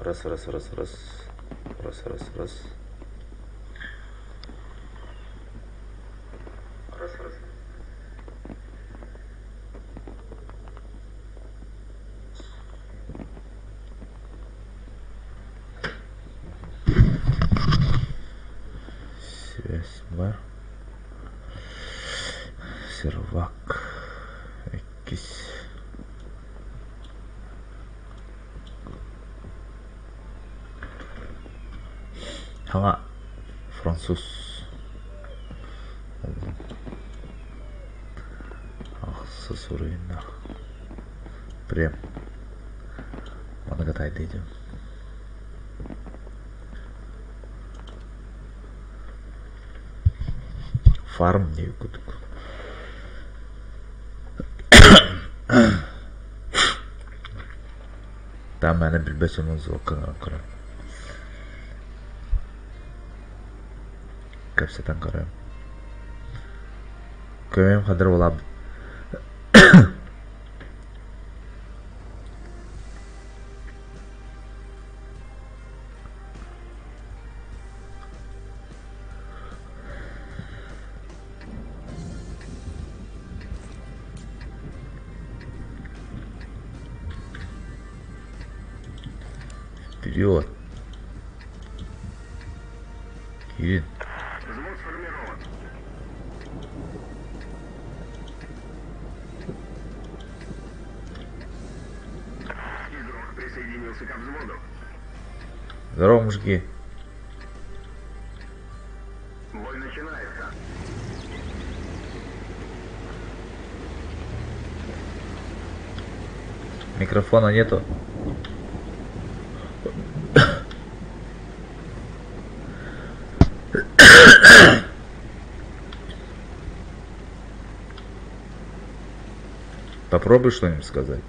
Раз, раз, раз, раз. Раз, раз, раз. Раз, раз. Связь бар. Сервак. Иккис. Хаҥа француз Ахсыс уруйуннаах. Прям. Маны катайдыйдым. Фарм диye курдук. Там мээнэ билбэт дьонун звукка ыҥыран көрөн. Кэпсэтэн көрөм. Көмөм хадыр улаабыт. Вперед! Кирин. Взвод сформирован. Игрок присоединился ко взводу. Здорово, мужики. Бой начинается. Микрофона нету. Попробуй что-нибудь сказать.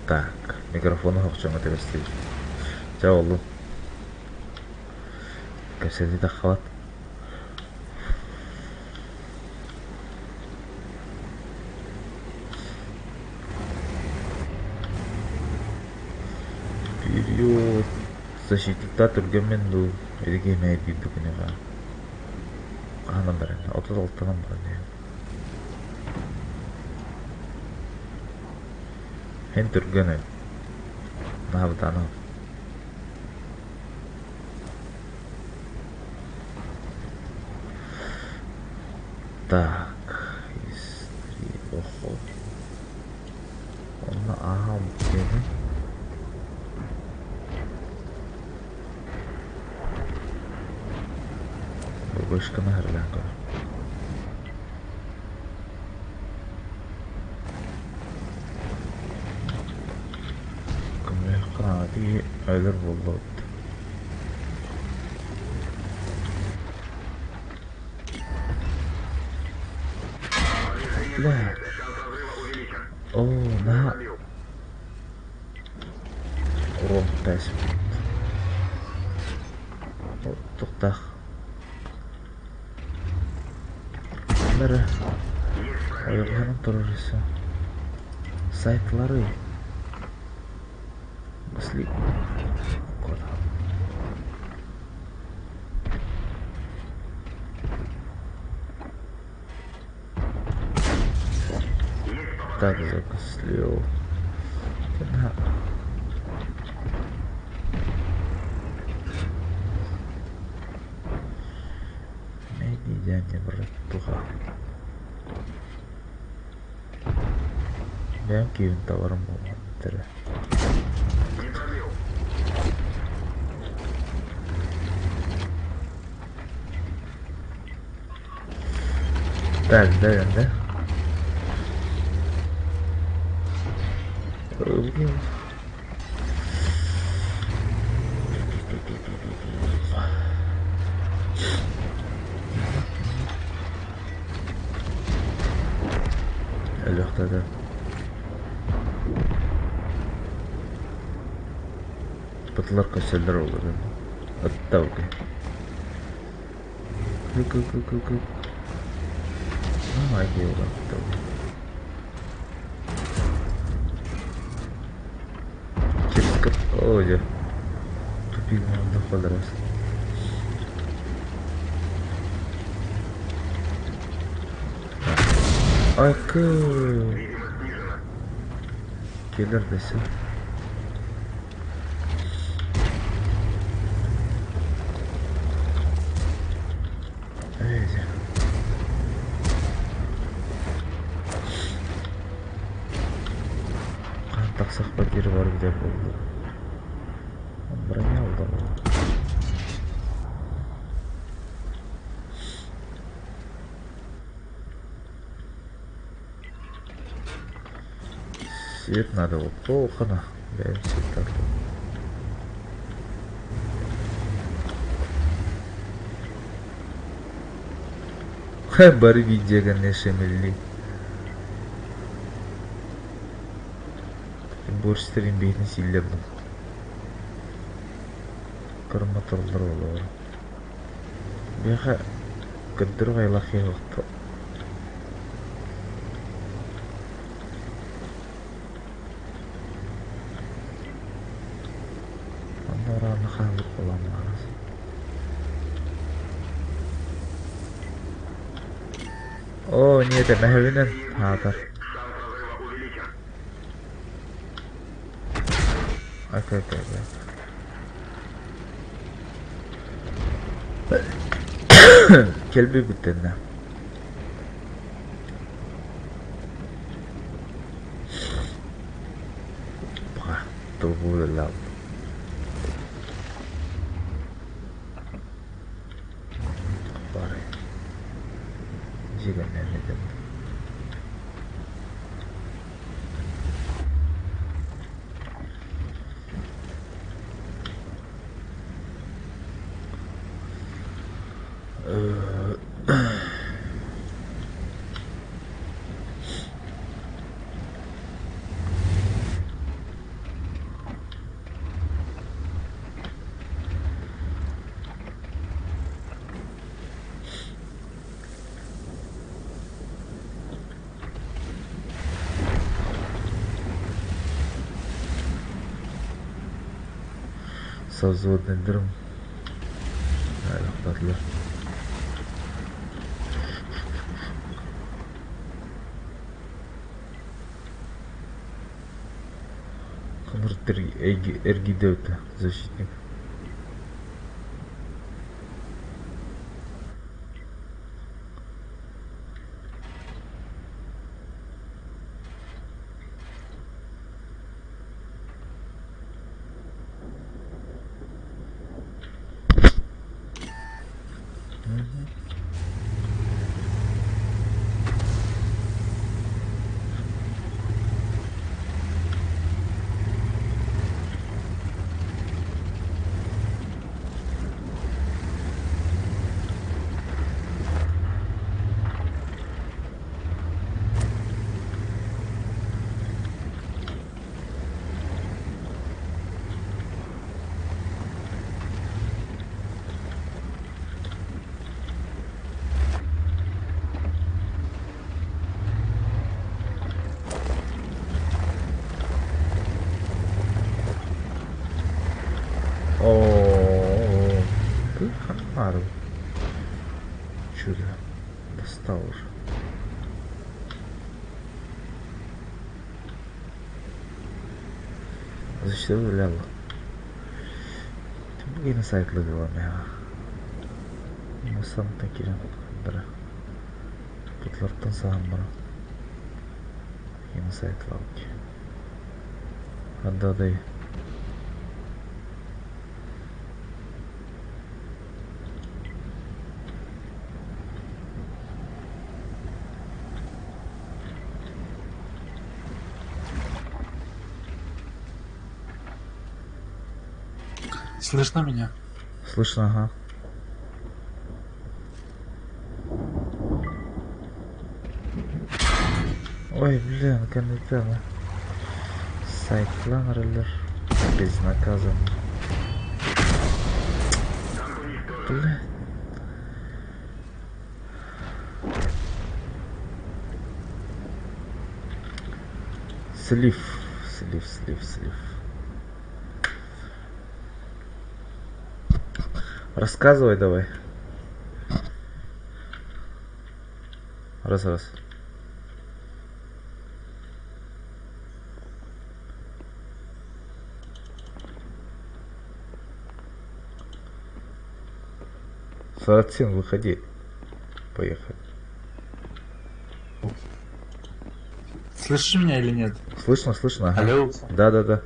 Так, микрофону хохчоҥҥо тэбэстибит. Чэ, буоллун. Кэпсэтии таххабат. Вперед! Защитниктар түргэммин дуу, или киһи биирдэ күнүҕэ. Хаһанан баран, 36-танан баран иһэн. Һин түргэн эбит. Наһабытаанах. Так, охот. Онно ааһа диэни. Вышканы харлаан көрөр. Көмөлөһөххө наада өлөр буоллубут. Бля. Оо, наһаа урон тайсыбыт. Туохтаах Бары ойуолаһан турар өссө сайтлары Мысли Так, закослил. Медиа братуха. Бэйэм киһибин табарым буолуо Не пробил. Так, да, да. Өлүөхтэрэ. Бытылар көсөллөр олорон. Оттауга. Кы-кы-кы-кы-кы. Ну, айгы оттауга. Через О, дьэ. Тупигынан халарас. Айкы. Видимость снижена. Кэлэр дэсэ. Ээ, дьэ. Хаан тахсахпа диэри бар билэр буолла. Броня алда буолла. Свет надо вот плохо Бэйэм свет тардым. Бары видеога шемелли. Борщтарын бэйэтин сииллэр бу. Кырматаллар олор. Биэхэ көрдөрөх айылаах киһи Онно ораана хаалбыт буолан баарас. Оо, нет, мэһэбинэн хаатар. Шанс разрыва увеличен. Окей, окей, окей. Кэлби бүттэннэ. Пока. Тылбы Бары. Дьиэгэннэн Совзводный дрым. Айлахтатылар. Кымырт эргиде защитник. О, ты хамару. Чудо. Достал уже. Защита ляла. Бүгін сайтлы была Мусам такирен бара. Бутлартан саам бара. Кини сайтлабыт. Андадай. Слышно меня? Слышно, ага. Ой, блин, кэнниттэн сайтлаан эрэллэр безнаказанно. Бля. Слив, слив, слив, слив. Рассказывай давай. Раз, раз. Сарацин, выходи. Поехали. Слышишь меня или нет? Слышно, слышно. Ага. Алло. Да, да, да.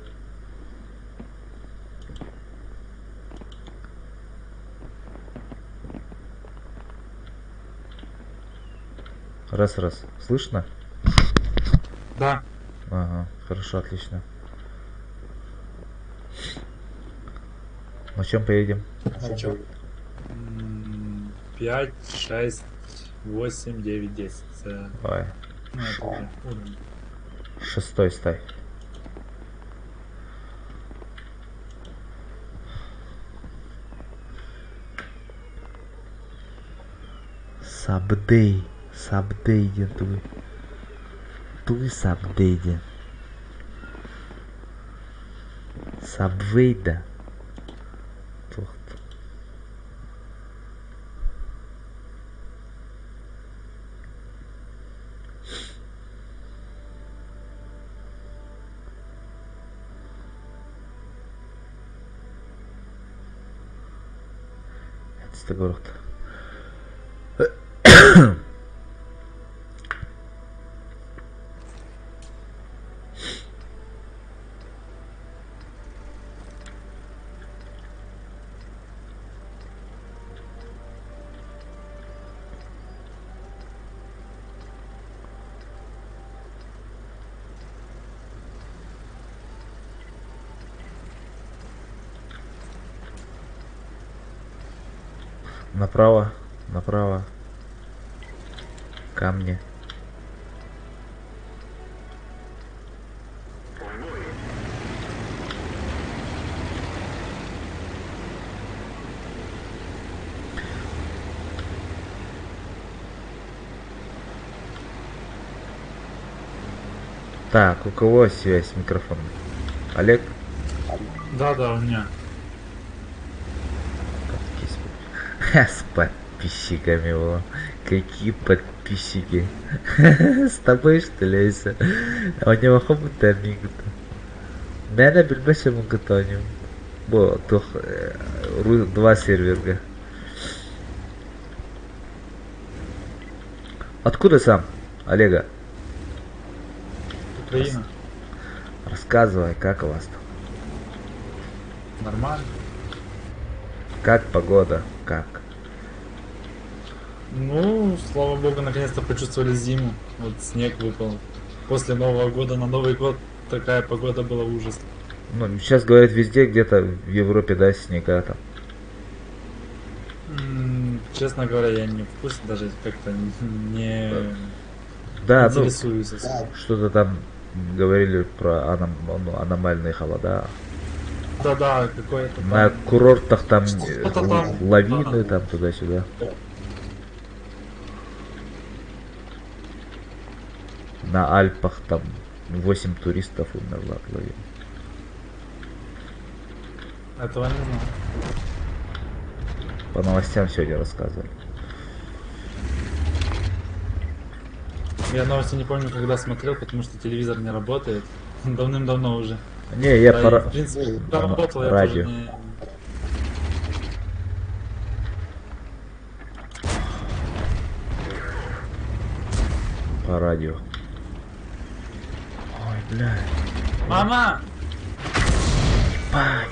Раз, раз. Слышно? Да. Ага, хорошо, отлично. На чем поедем? На чем? 5, 6, 8, 9, 10. Це, Давай. ну, это уже уровень. Шестой ставь. Сабдей. Сабдей диэн тугуй? Тугуй сабдей диэн? Сабвей да? Туох Город. Направо, направо. Камни. Так, у кого связь с микрофоном? Олег? Да, да, у меня. С подписчиками его. Какие подписчики? С тобой что ли, Эйса? У него хобби амигута. Мэна билбэшэ мунгутоним. Бу тух два серверга. Откуда сам, Олега? Украина. Рассказывай, как у вас там? Нормально. Как погода? Как? Ну, слава богу, наконец-то почувствовали зиму. Вот снег выпал. После Нового года на Новый год такая погода была ужас. Ну, сейчас говорят везде, где-то в Европе, да, снега там. Честно говоря, я не в курсе, даже как-то не да, интересуюсь. Ну, что-то там говорили про аномальные холода. Да-да, какое-то там. На курортах там, там лавины, там туда-сюда. На Альпах там 8 туристов умерло от лавины. Этого не знал. По новостям сегодня рассказывали. Я новости не помню, когда смотрел, потому что телевизор не работает. Давным-давно уже. Не, я да, пора... В принципе, когда работал, я радио. тоже не... По радио. Ой, бля. Мама! Ебать!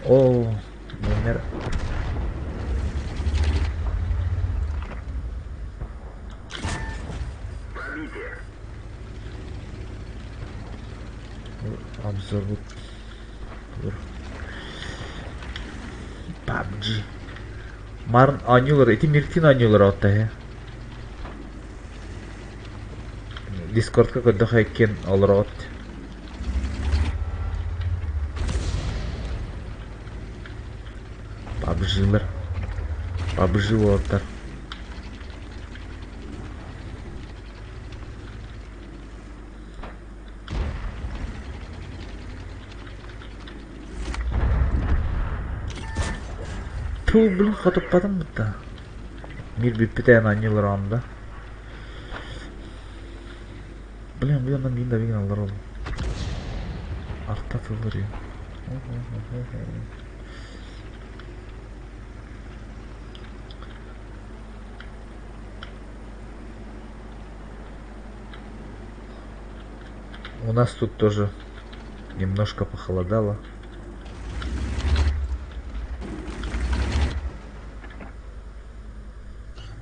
О, номер. Обзор. PUBG. Марын оонньуулар, ити Миртин оонньуулар оттаһы. Дискордка көрдөхө иккиэн олороҕут. PUBG-лар. PUBG уолаттар. Туу, блин, хотуппатым бытта. Мир бүппүтэ эн оонньуулар оонда. Блин, блин, онон биин да биин аллар ол. Арта тыллар У нас тут тоже немножко похолодало.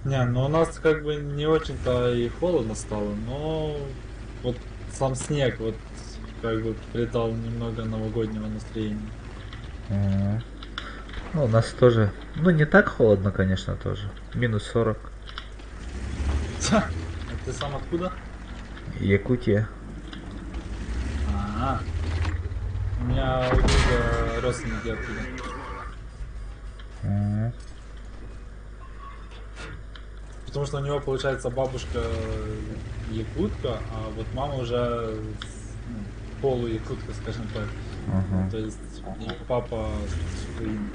Не, ну у нас как бы не очень-то и холодно стало, но вот сам снег вот как бы придал немного новогоднего настроения. М. Ну, у нас тоже, ну, не так холодно, конечно, тоже. Минус 40. А ты сам откуда? Якутия. А, у меня у друга родственники оттуда. М. Потому что у него, получается, бабушка якутка, а вот мама уже ну, полуякутка, скажем так. Ага. То есть и папа с Украины.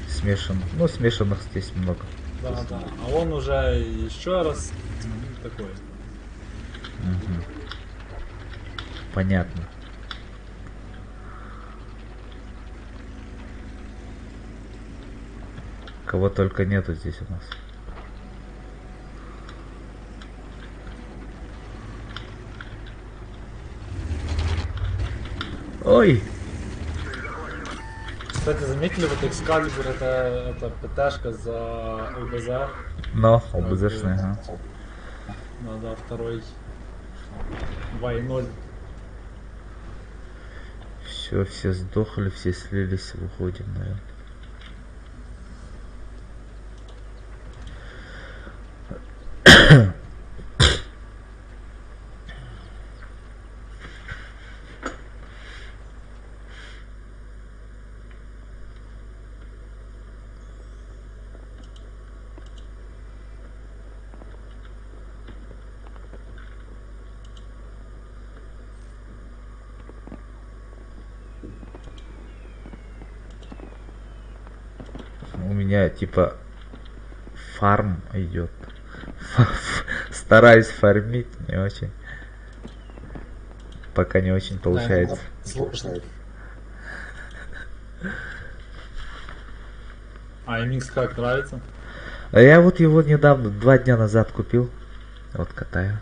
Смешанных. Ну, смешанных здесь много. Да, да. А он уже еще раз ну, такой. Мгм. Понятно. Кого только нету здесь у нас. Ой! Кстати, заметили, вот Экскалибур это ПТшка за ОБЗ. Но, ОБЗшная, ага. Ну да, второй 2.0. Все, все сдохли, все слились, выходим, наверное. У меня типа фарм идет. Стараюсь фармить, не очень. Пока не очень получается. Да, сложно. А MX как нравится? А я вот его недавно, 2 дня назад купил. Вот катаю.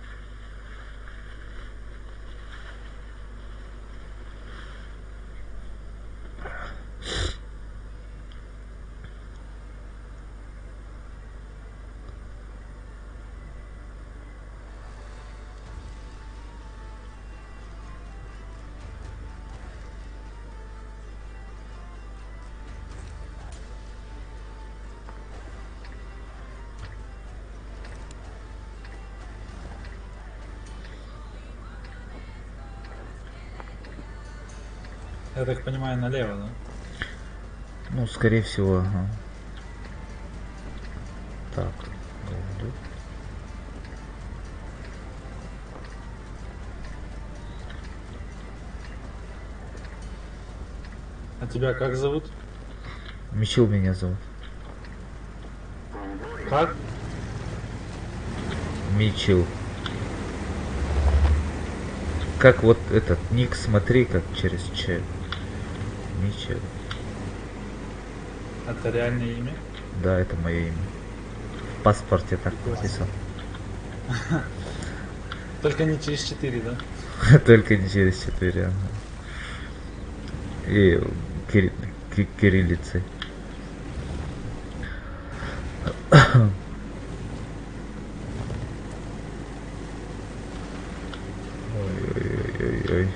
Я так понимаю, налево, да? Ну, скорее всего, ага. Так, голду. А тебя как зовут? Мичил меня зовут. Как? Мичил. Как вот этот ник, смотри, как через Ч. Мичел. Это реальное имя? Да, это мое имя. В паспорте так написано. Только не через 4, да? Только не через 4. Ага. И кириллицей. Ой-ой-ой-ой-ой.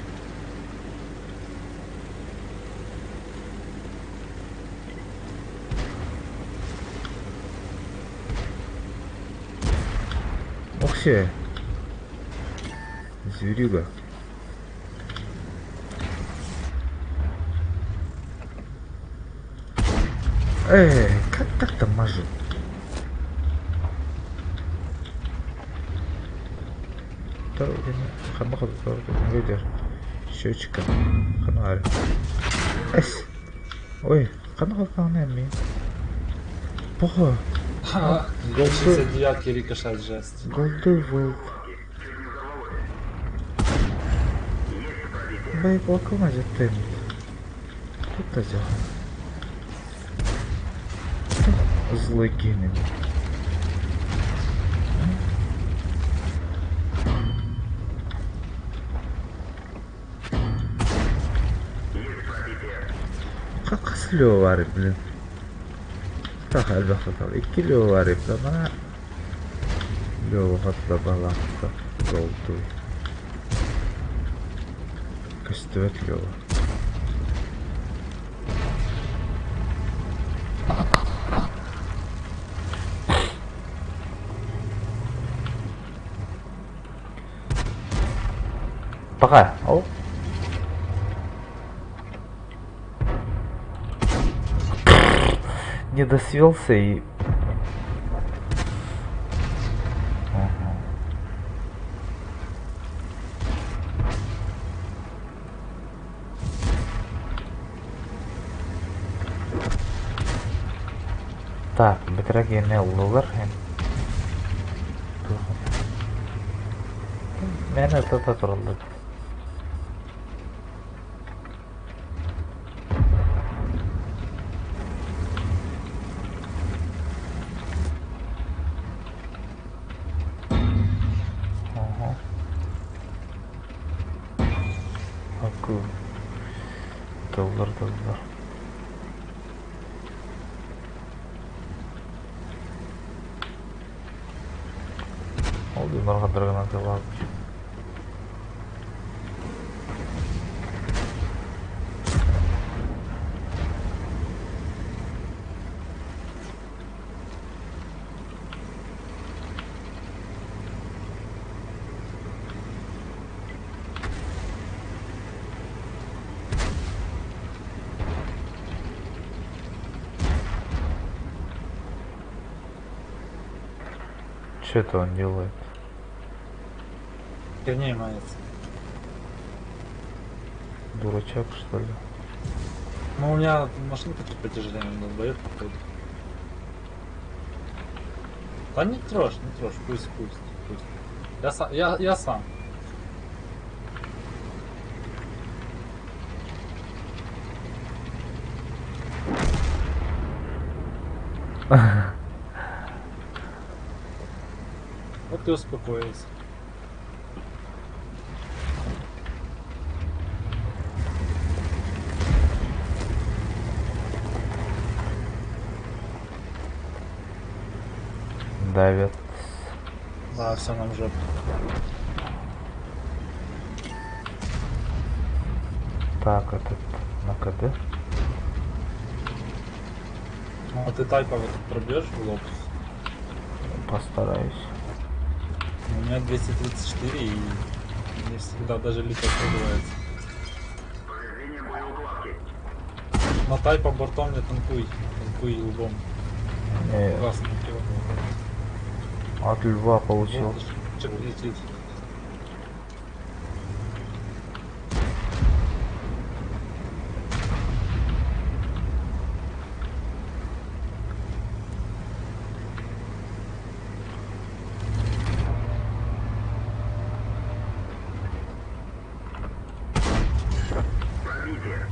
Ох-се! Зверюга. Эй, как так-то мажут? Счетчика. Ханар. Эс. Ой, ханна эмми. Похо. 69 рикошет, жесть. Голды волк. Бай кулаком заттым. Тут тазя. Злой гений. Хас лео блин. Так, элбэх Икки лео бар Мана лео хатта балаахта голдуй. Көстүбэт лео. Пока. О. Не досвелся и... Ага. Так, бэтэрэ уллулар. Мен это тураллар. Ага. Аку. Доллар, доллар. Ол дунарга дыргынан тылап. Что это он делает? Херней мается. Дурачок, что ли? Ну, у меня машинка чуть потяжелее, он долбоёб, походу. Да не трожь, не трожь, пусть, пусть, пусть. Я сам, я сам. Вот и успокоился. Давят. Да, все нам жопа. Так, этот на КД. А ты тайпа вот пробьешь в лоб? Постараюсь. У меня 234 и не всегда даже липа пробивается. Повреждение боеукладки. На тайпа бортом не танкуй, танкуй лбом. Не, Классно. от льва получил. Вот, чё летит. Пробитие.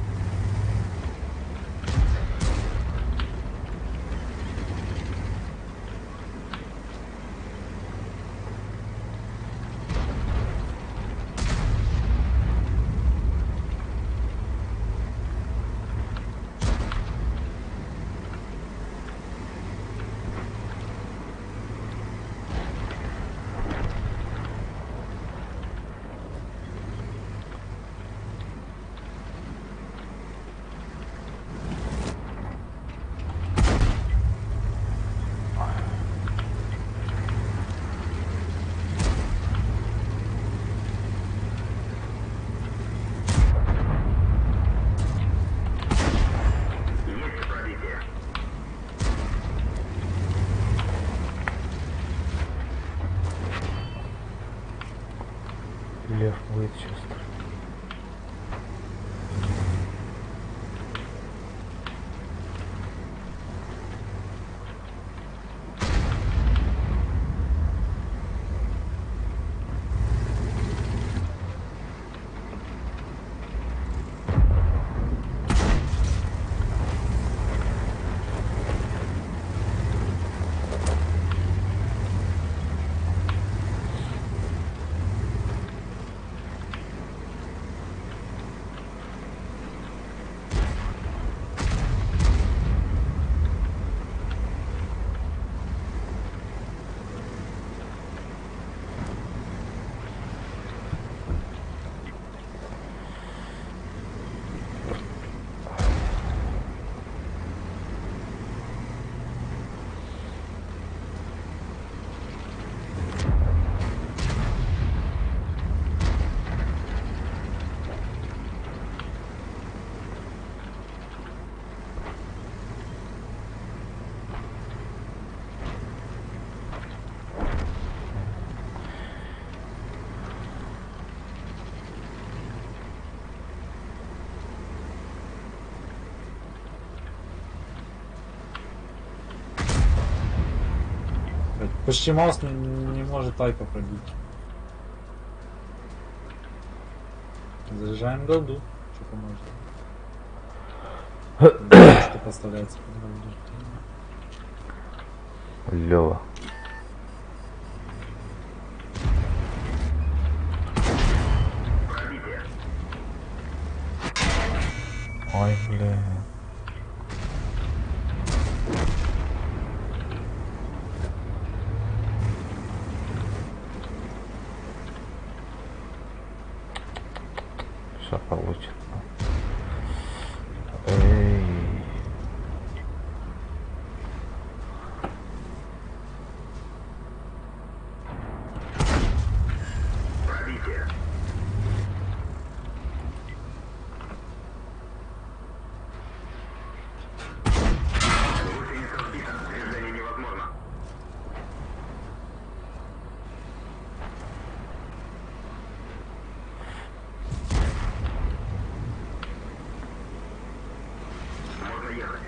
Почти маус не может тайпа пробить. Заряжаем голду. Что поможет? Что поставляется под голду. Лева. Пробитие. Ой, блин. Сейчас получится. Эй. Пробитие. Гусеница сбита. Движение невозможно. Можно ехать.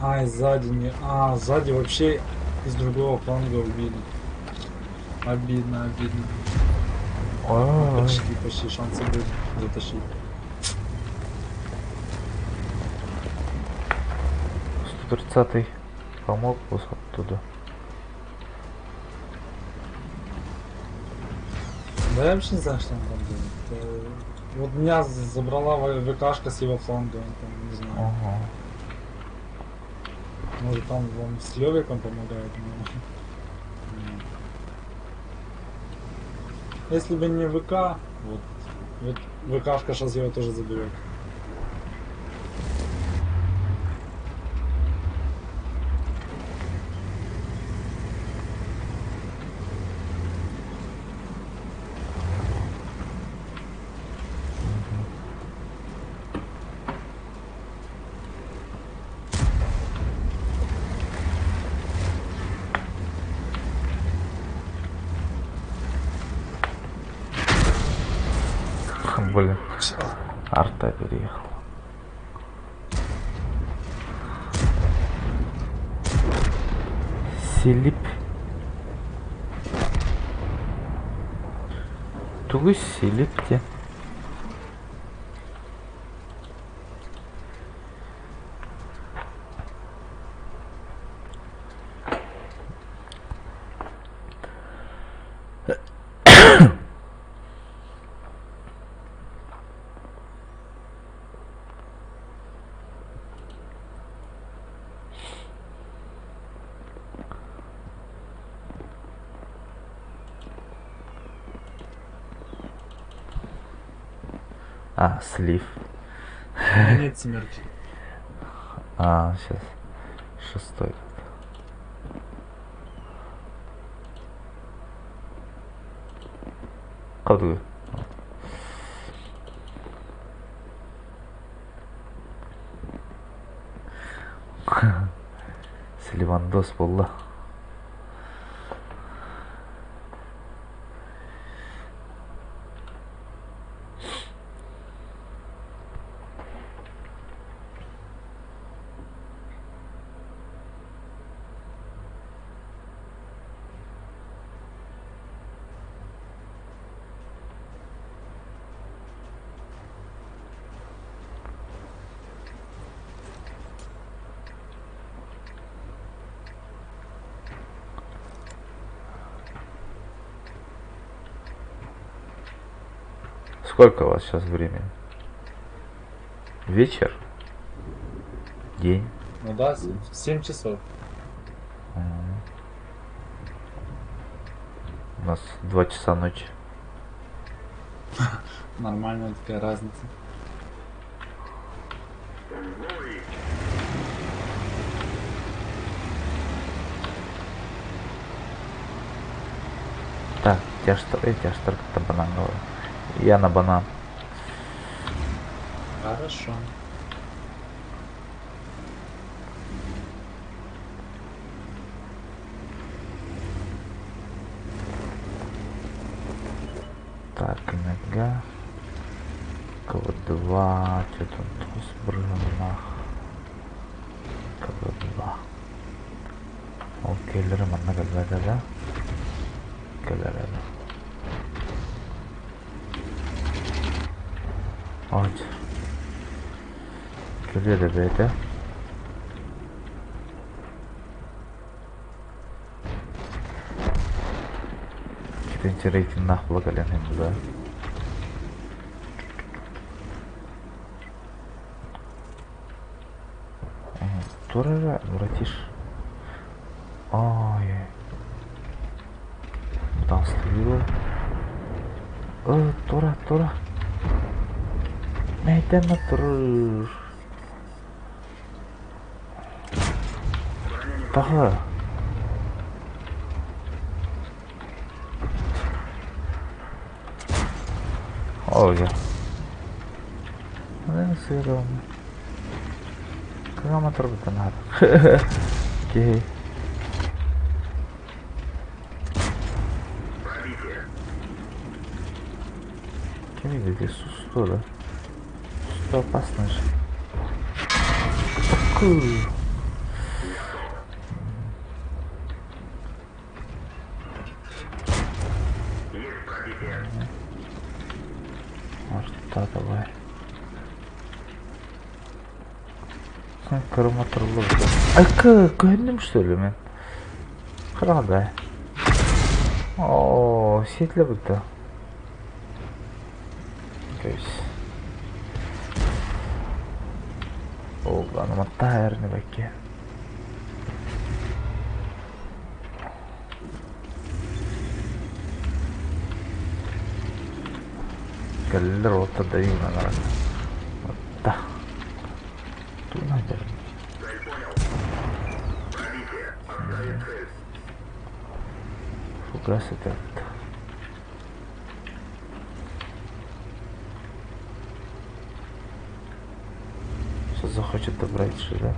Ай, сзади не. А, сзади вообще из другого фланга убили. Обидно, обидно. Ой. Почти, почти шансы были затащить. 130-й помог бы оттуда. Да я вообще не знаю, что он там делает. Вот меня забрала ВКшка с его фланга, он там, не знаю. Ага. Может, там он с Левиком помогает, но... Нет. Если бы не ВК, вот ВКшка щас его тоже заберет. Блин, арта переехал. Селип. Тугу селипте. А, слив. Нет смерти. А, сейчас. Шестой. Кадгы. Сливандос болла. Сколько у вас сейчас времени? Вечер? День? Ну да, 7 часов. У нас 2 часа ночи. Нормальная такая разница. Так, тяжтар как-то банан говорю. Я на банан. Хорошо. КВ-2, 49 бырыһыаннаах КВ-2. Ол кэлэрэ манна кэлбэтэ да? Кэлэрэ да. Ой. Кэлиэ да бэйэтэ. Итинчэ рейтиннаах була кэлэн иһин да. Тура братиш. Ой. Таастыыр. Тура, тура. Мэйдэнэ турur. Таха. Ой. Сыырым. Кыама турбутун Киһи. Кими где сусто, да? Сусто опасно же. Арта давай. Кырма туруллу. Айка, көһүннүм что ли мен? Карада. О, сетле бутта. То есть. О, аны матта бәкке. Кэллэр отта да юнанар. Отта. Туна дэр. Фугас это. Сейчас захочет добрать же, да?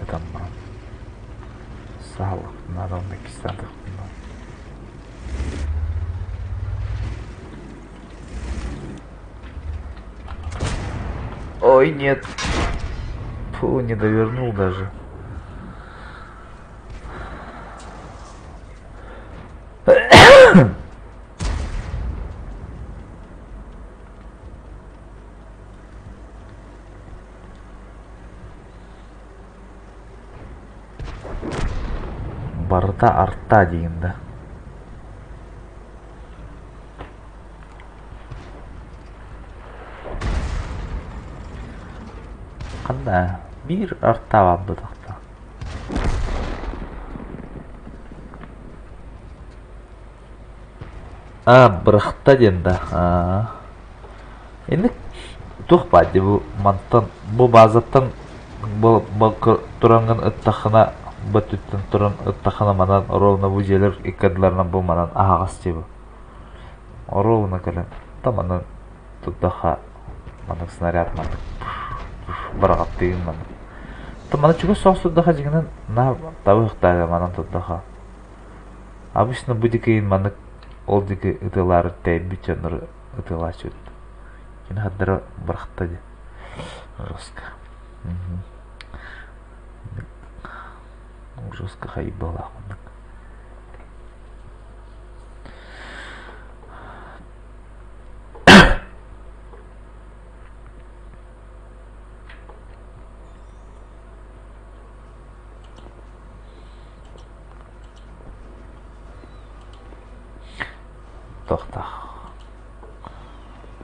Это Сало, надо написать. Ой, нет. Фу, не довернул даже. Барыта арта диэн да. Ханна биир арта баабытахта. А, бырахта диэн да. Аа. Инник туох баар дии бу мантан бу базаттан бу тураҥҥын ыттаххына бу өттүттэн туран ыттаххына манан ровно бу дьиэлэр икки ардыларынан бу манан аһаҕас дии бу. Ровно кэлэн та манан турдахха маннык снаряд маннык быраҕаттыын маннык. Та маны чугас соҕус турдаха дьиҥинэн наһаа табыахтаах манан турдаха. Обычно бу диэки маннык ол диэки ытыалаары тэйбит дьоннору ытыалааччыбыт. Кини хардара бырахта дии. Жестко. Жестко хайбалаах маннык. Тохтах.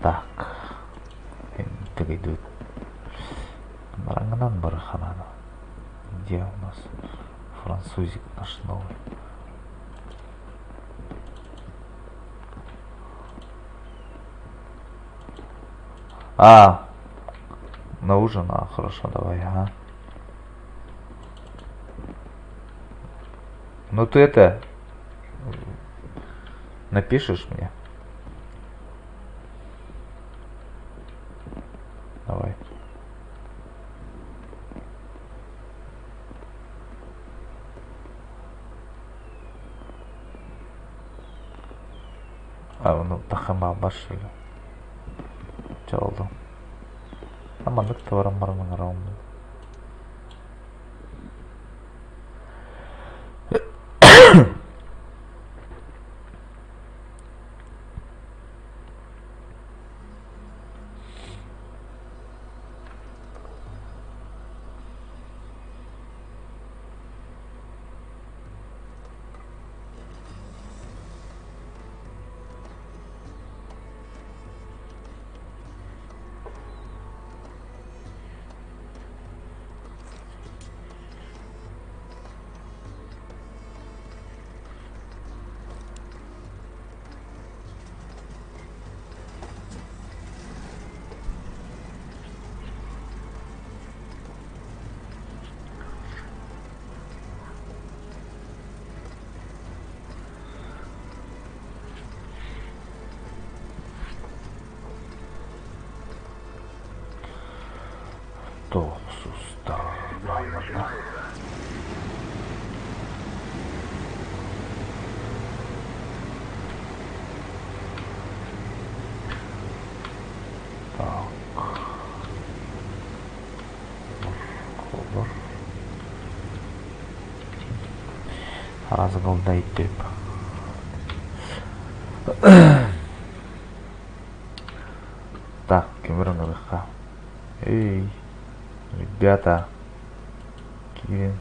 Так. Идут. Марангнан бараханана. Где у нас французик наш новый? А, на ужин? А, хорошо, давай, ага. Ну ты это напишешь мне? Давай. А, ну, таххым баар что ли? Чэ оллум. А маннык да баран баран ыҥыраҕын Тоқсустар бааллар. Так. Олор. Араас галдай төп. Так, кемер ыҥырыахха. Эй, ребята, киирин.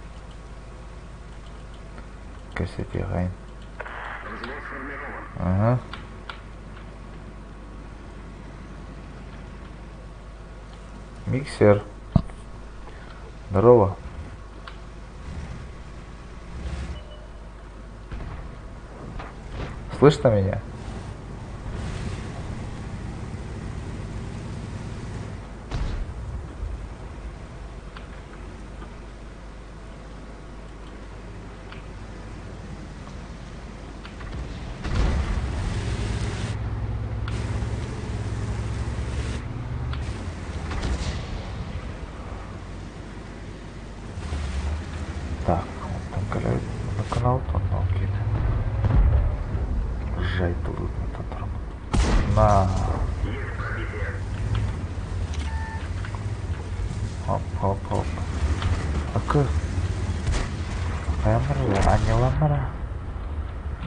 Кэпсэтиэхэйин. Взвод сформирован. Ага. Миксер. Здорово. Слышно меня? Так, онтон кэлэбит канал онно киирэ. На. Хоп, хоп, хоп. Акы. Хайамара, анньаламара.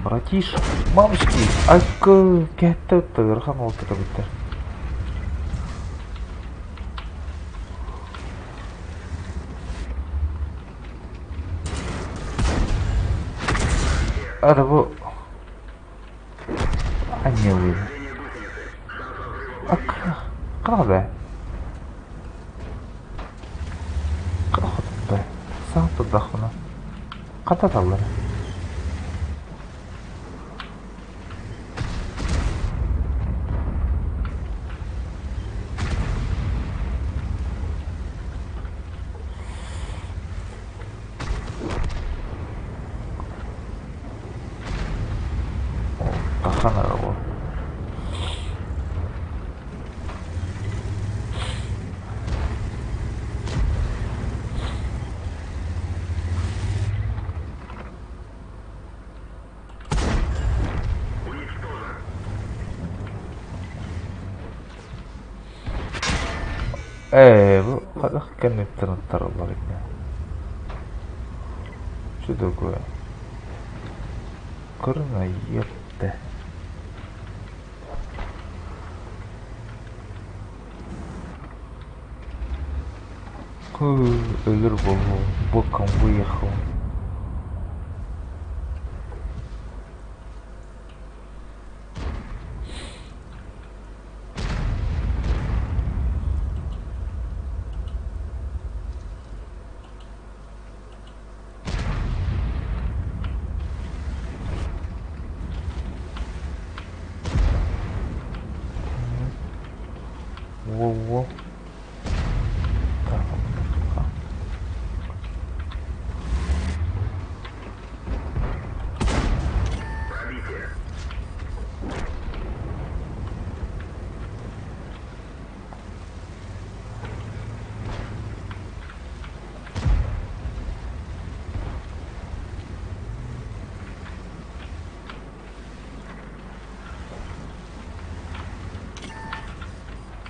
Братиш, мамочки, акы, кэтте тыгырхан ол бүттер. Ада бу анньалыы. Акы, қана Қана хотуппай. Саҥа турдахпына. Хата таллар. Тахана бу. Уничтожен. Ээ, бу хайдах кэнниттэн ыттараллар ини. Что такое? Кырына епте. Өлөр болу, боком выехал. Во-во. Так, Пробитие.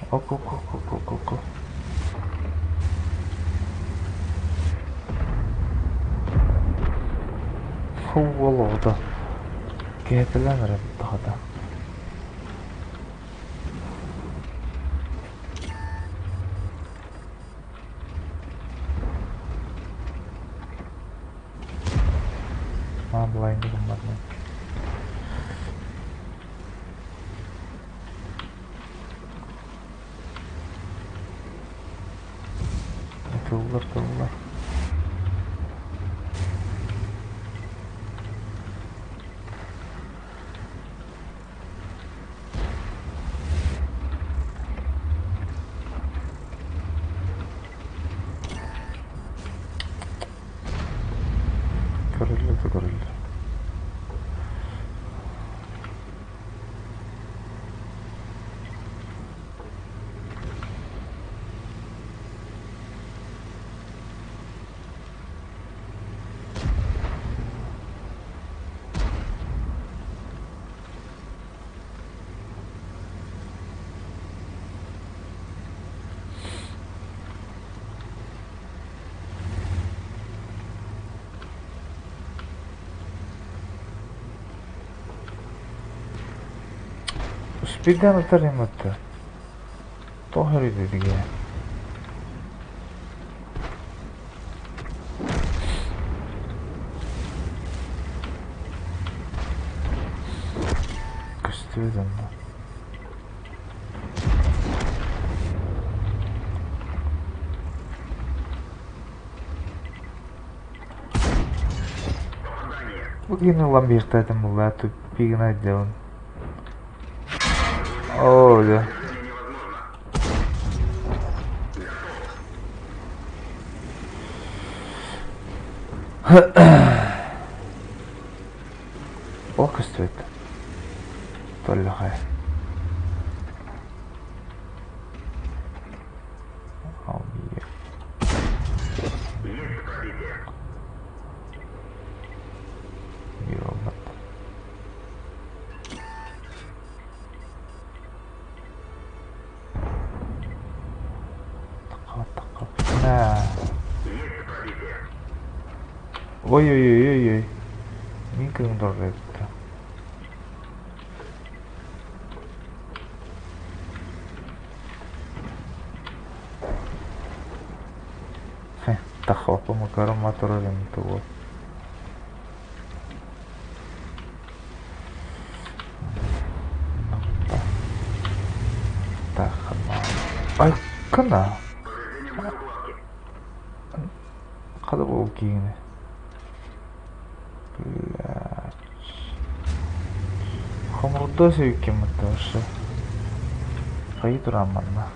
Ок, ок, ок, ок, ок, ок. Уол оҕото кэһэтэлээн эрэ буттаҕата. Маамылайны гымматынан. Тыллар, тыллар. Көрүллэ да көрүллэ. Успейдан ытар ымыты. Тоҕо эрийдигэ? Көстүбэт онно. Бу киһини ылан биэхтээтим буллаа туппигына дьон. Оо, дьэ. Ол көстүбэт. Толлохай. Ой-ой-ой-ой-ой. Мин кыым дорҕойбута. Тахопа макаром мотором того. Айкына. Хада ол киини. Блядь. Хомурда сүйкеммит вообще. Хайы туран манна.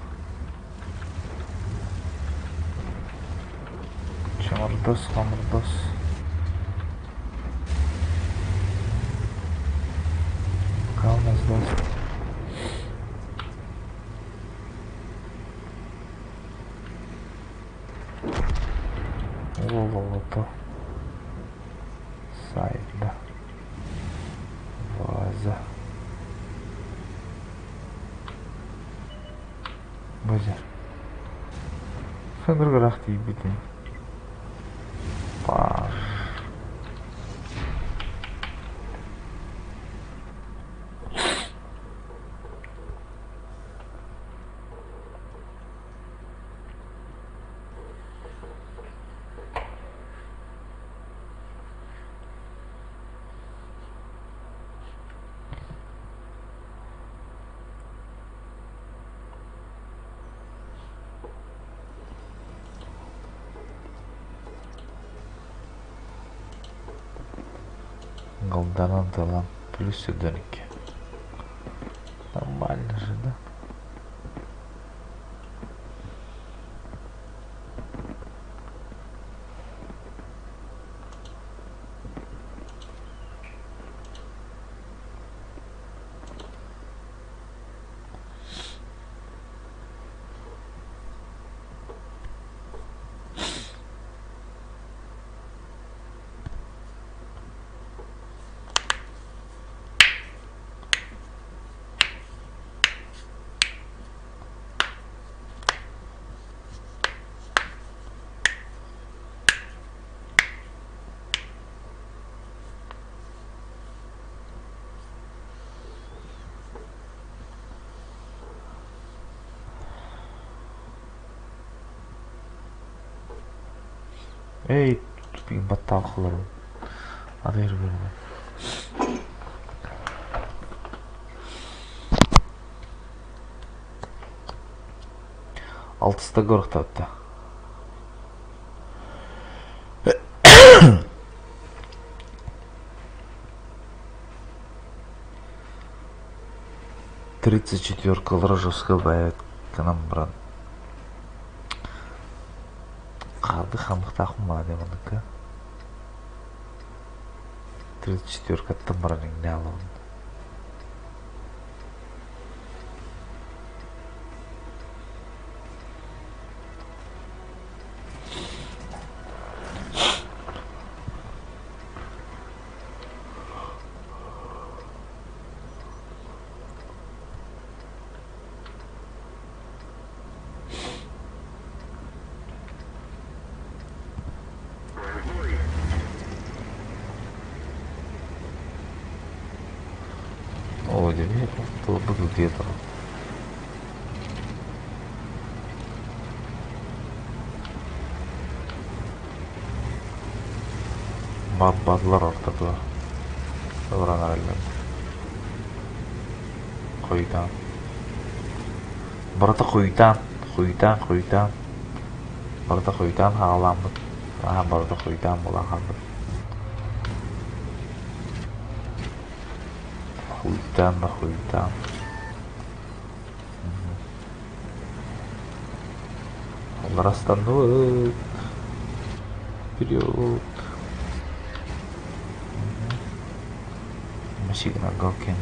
Чымырдас, хомурдас. Пока у нас даст. Золото. Сайда. Ваза. Базар. Ханыргырах тиийбитин. Паш. Голданан талан плюс сюденьки. Нормально же, да? Эй, тупик баттаахыларын. Атыыр буолла. Алтыста горохтаатта. 34 жестко баайбыт гынан баран хаалды хаамыахтаахпын баҕа диэн манныкка 34-каттан баран иҥнэ аалабын. Оо, дьэ, тылбыт утуйа турар. Бат-батлар ортотугар ылран эрэллэр. Хойутаан. Барыта хойутаан, хойутаан, хойутаан. Барыта хойутаан хаалааммыт. Аһа барыта хойутаан буолан хаалбыт. Хуйтаан да хуйтаан. Алларастанныбыт. Вперед. Машина Галкина.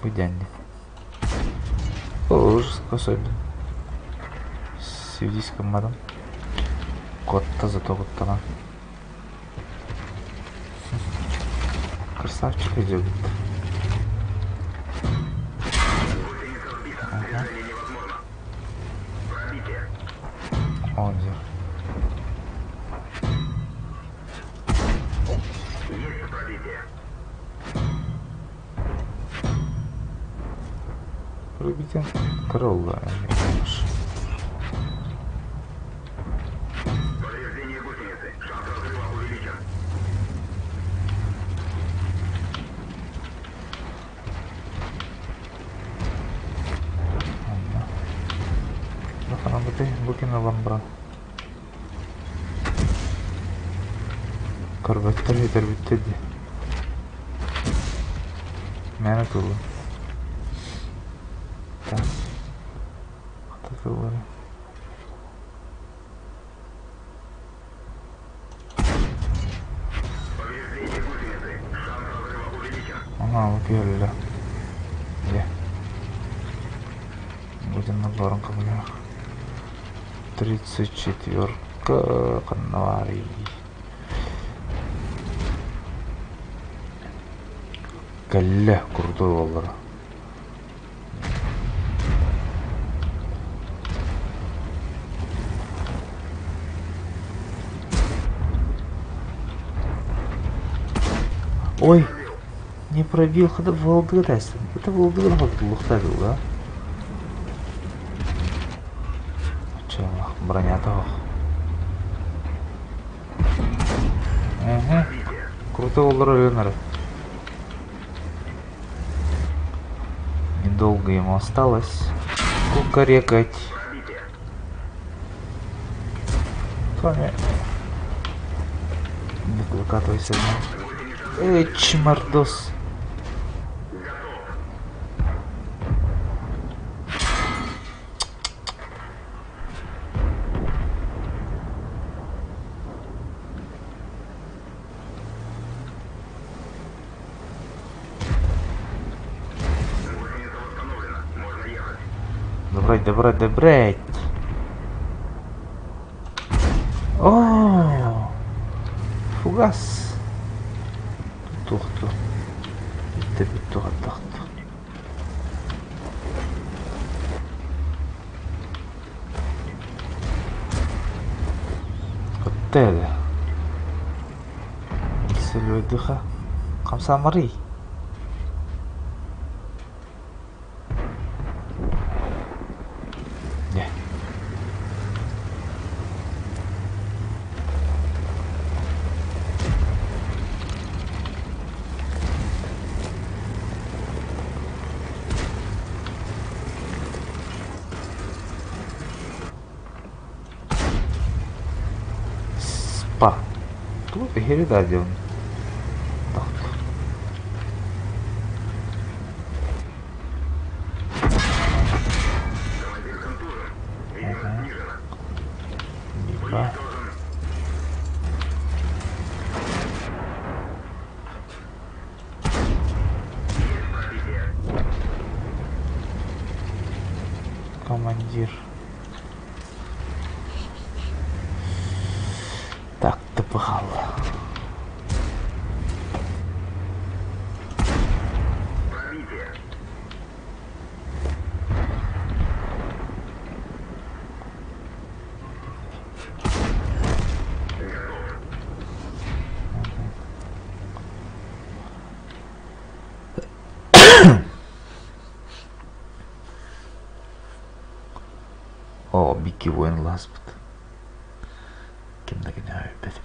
Бу дьэнни. Ужас особенно. Связись командом. Котта зато куттанан. Красавчик идет. Ага. Он где? Пробитие крыло. Повреждение гусеницы. Шанс разрыва увеличен. Бу Көрбөттөр сүтэрбиттэр дии. Мээнэ тылы. Так. Хата тыллары. Повреждение гусеницы. Шанс разрыва увеличен. Ага, вот түһэллэ. Дьэ. Будем набором кабыла. 34-ка ханна баарый? Кэллэ крутой уоллара. Ой, не пробил, когда Волгоград. Это Волгоград лухтавил, да? Че, броня того. Угу. Крутой уоллара өлөнөр. Недолго ему осталось кукарекать. Томи. Выкатывайся. Эй, чмордос. Гусеница восстановлена. Можно ехать. Добрать, добрать, добрать. О, фугас. Тухту. Тахту. Сэттэ Целевойдыха. Хамсаамарый. Дьэ. Спа. Тугу иһири да диэн. Командир контужен. Видимость снижена. Мимо. Уничтожен. Есть пробитие. Командир. Так, тыпыхал. Пробитие. Готов. О, Бикки воин ласпыт. Ким да кини өлбөтүм.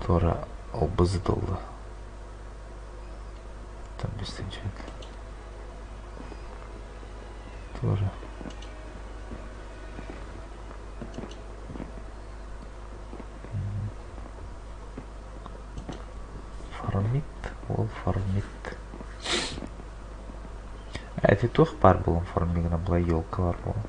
Туора албызы долла. Там бестенчен. Туора. Фармит, ол фармит. Эти туох баар буолан фармигына була елка бар буолан.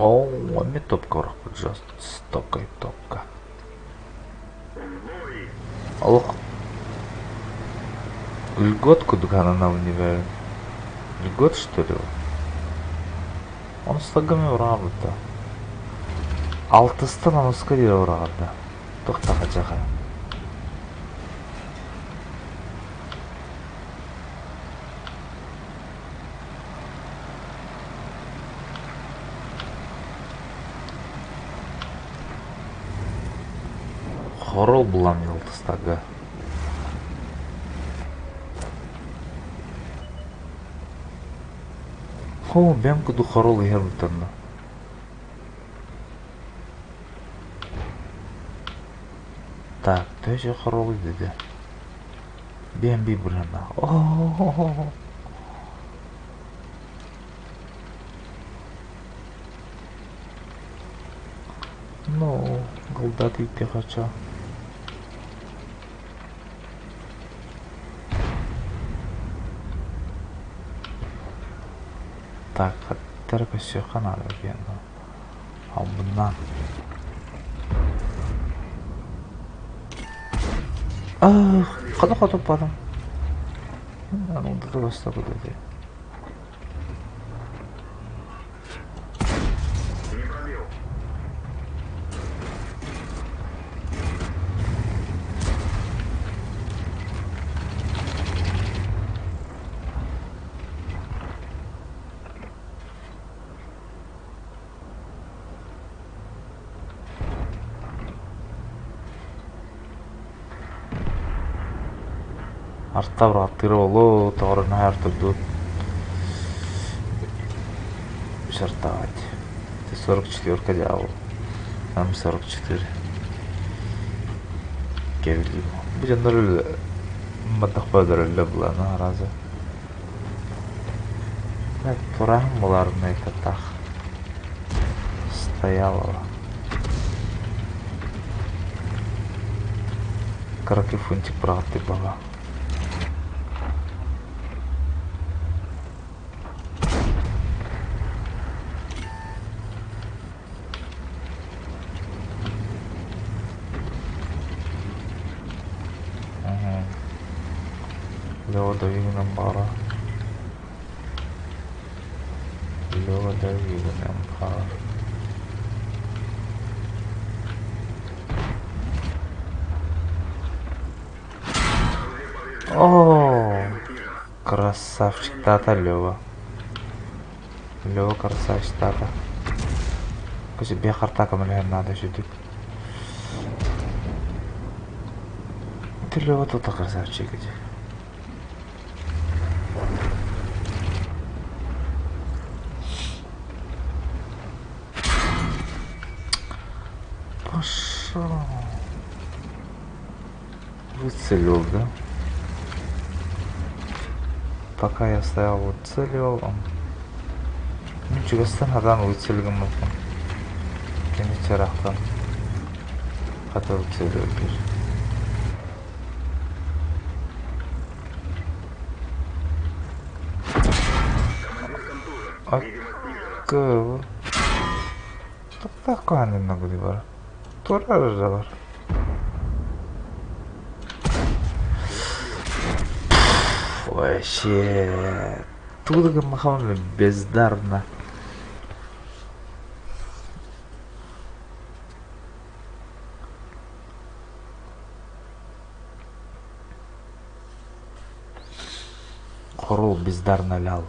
О, ми топка орохпут жестокая топка. В бой. Олох льгот кудугана универе. Льгот что ли? Он слогами урабыта. Алтыстан аныска дире ураганда. Тохтаха жаха. Хорол булам алтыстага. Хо, бэм куду хорол иһэр бутанна. Так, төһө хорол деди. Бэм би бурана. О. Ну, голдат идти хочу. Так, хаттара көссүөххэ наада диэн. Албыннаан. Ах, хата хотуппатым. Аны бастапы деди. Не пробил. Арта бырааттыыра буолуо, тоҕо наһаа артырдыбыт. Шартовать. Это 44 дьявол. Там 44. Кэбилиим. Бу дьоннор маддах бөдөрөллө булана аразы. Тураһым буларына это так. Стояло. Кыракый фунтик быраҕаттык баба. Лева Давидовна баара. Лева Давидовна баара. О, красавчик тата Лева. Лева красавчик тата. Кысы бехарта көмөлөһөр наада сүдүк. Ты Лева тута красавчик эти. Пошел. Выцелил, да? Пока я стоял, выцеливал, он... Ничего хадан выцелгем болкун. Кини чарахтан. Хата выцеливал бир. Акы. Тоқтақ гуди бар. Турар да бар. Вообще. Тут махамын бездарно. Хорул бездарно лял.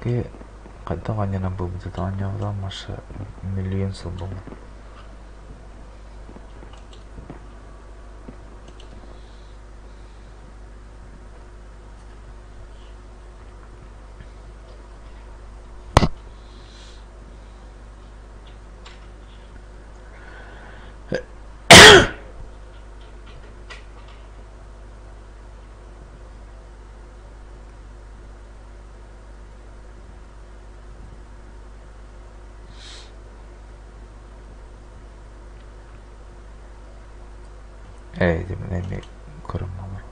Ки хайдах анньынан буолбут оонньообутум Маша миллион сыл буолла. Ээ, эмиэ көрөн олорор.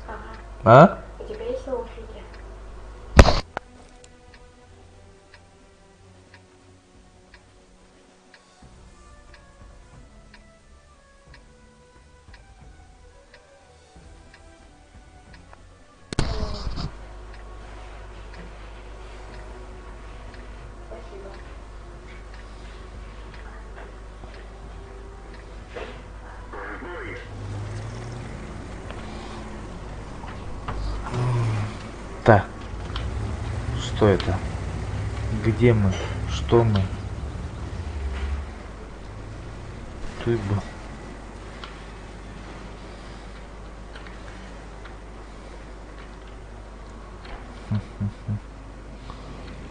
Ага. А? У тебя есть наушники? Спасибо. Так. Что это? Где мы? Что мы? Ты бы.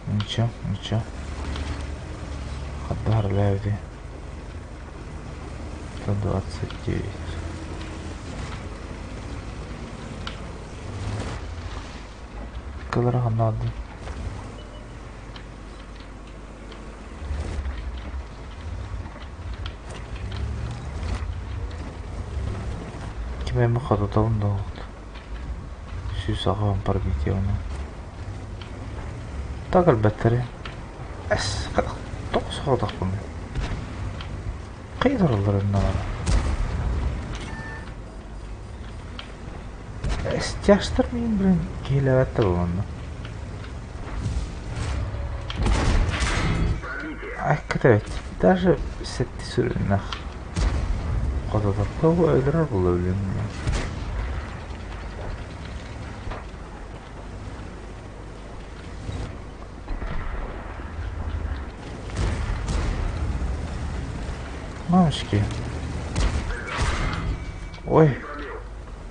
Ничего, ничего. Хадар ляви. 129. Килограмм. Ким эми хототобун да оҕот. Сүүс аҕыһын пробитие ону. Так элбэттэри. Эс, тоҕус соҕотохпун. Хайдараллар онно Стяжтар миин блин киһилээбэт да буоланна. Айката даже сетти сүрүннэх хототоппо өлөрөр була блин. Мамочки. Ой.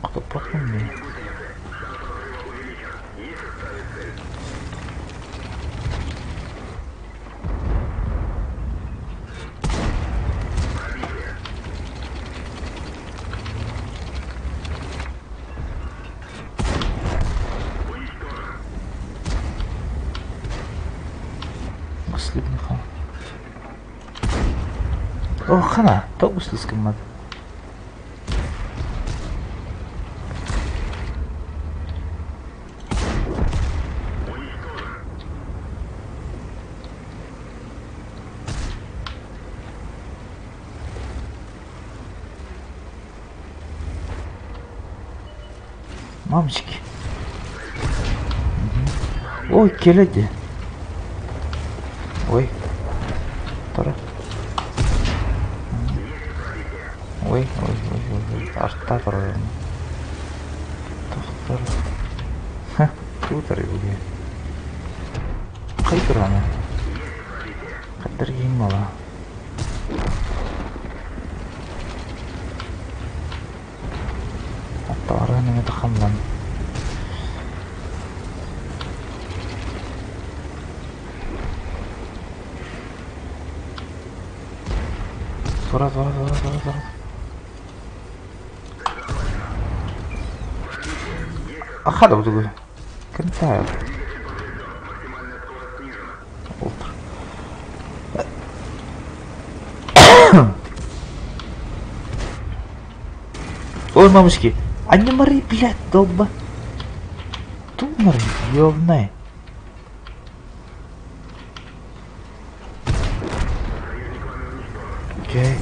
Хотоппоппун дии. О, хана, тоҕус гыммат. Мамочки. Ой, кэлэ дии. Ой. Тора. Ой, ой, ой, ой, ой. Арта турар. Тохтор. Ха, туутар буги. Кай тураны. Каттар киин мала. Аттаҕарыан эмэ тахаммын Тура тура тура тура тура Аха да бутугу Кентаев Ой, мамочки, а не мори, блядь, долба. Тумор, ёбная. Окей.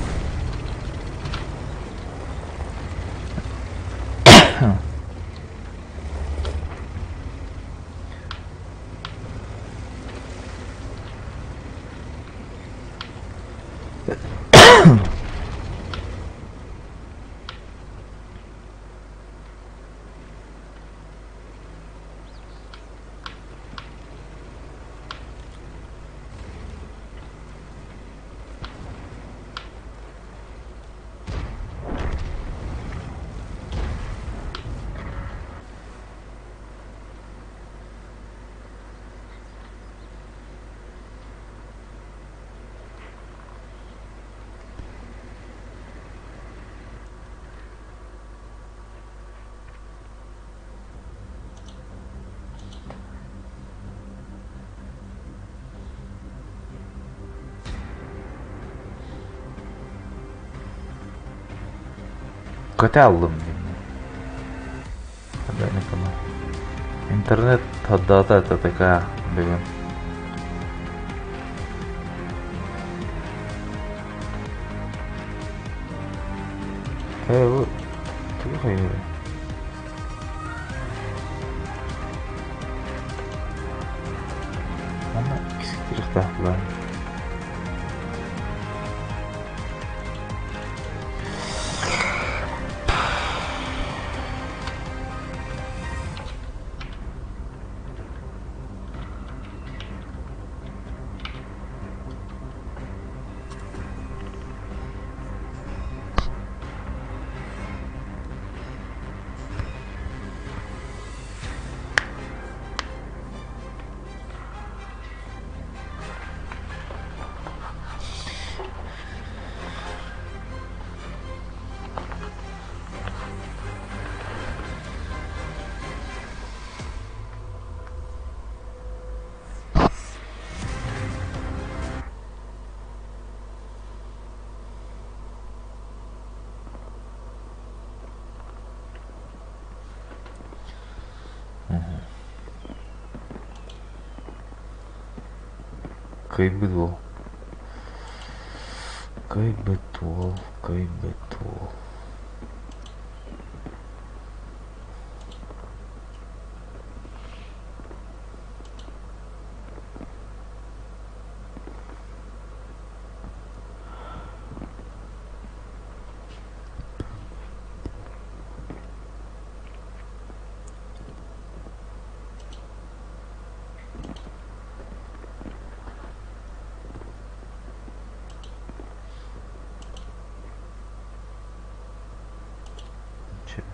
Көтө аллым Интернет дата это такая бүгүн. Э, бу тугу хайыыр? Манна кисиктириэхтээх буолан. Кыайбыт буол. Кыайбыт уол, кыайбыт уол. Чөт.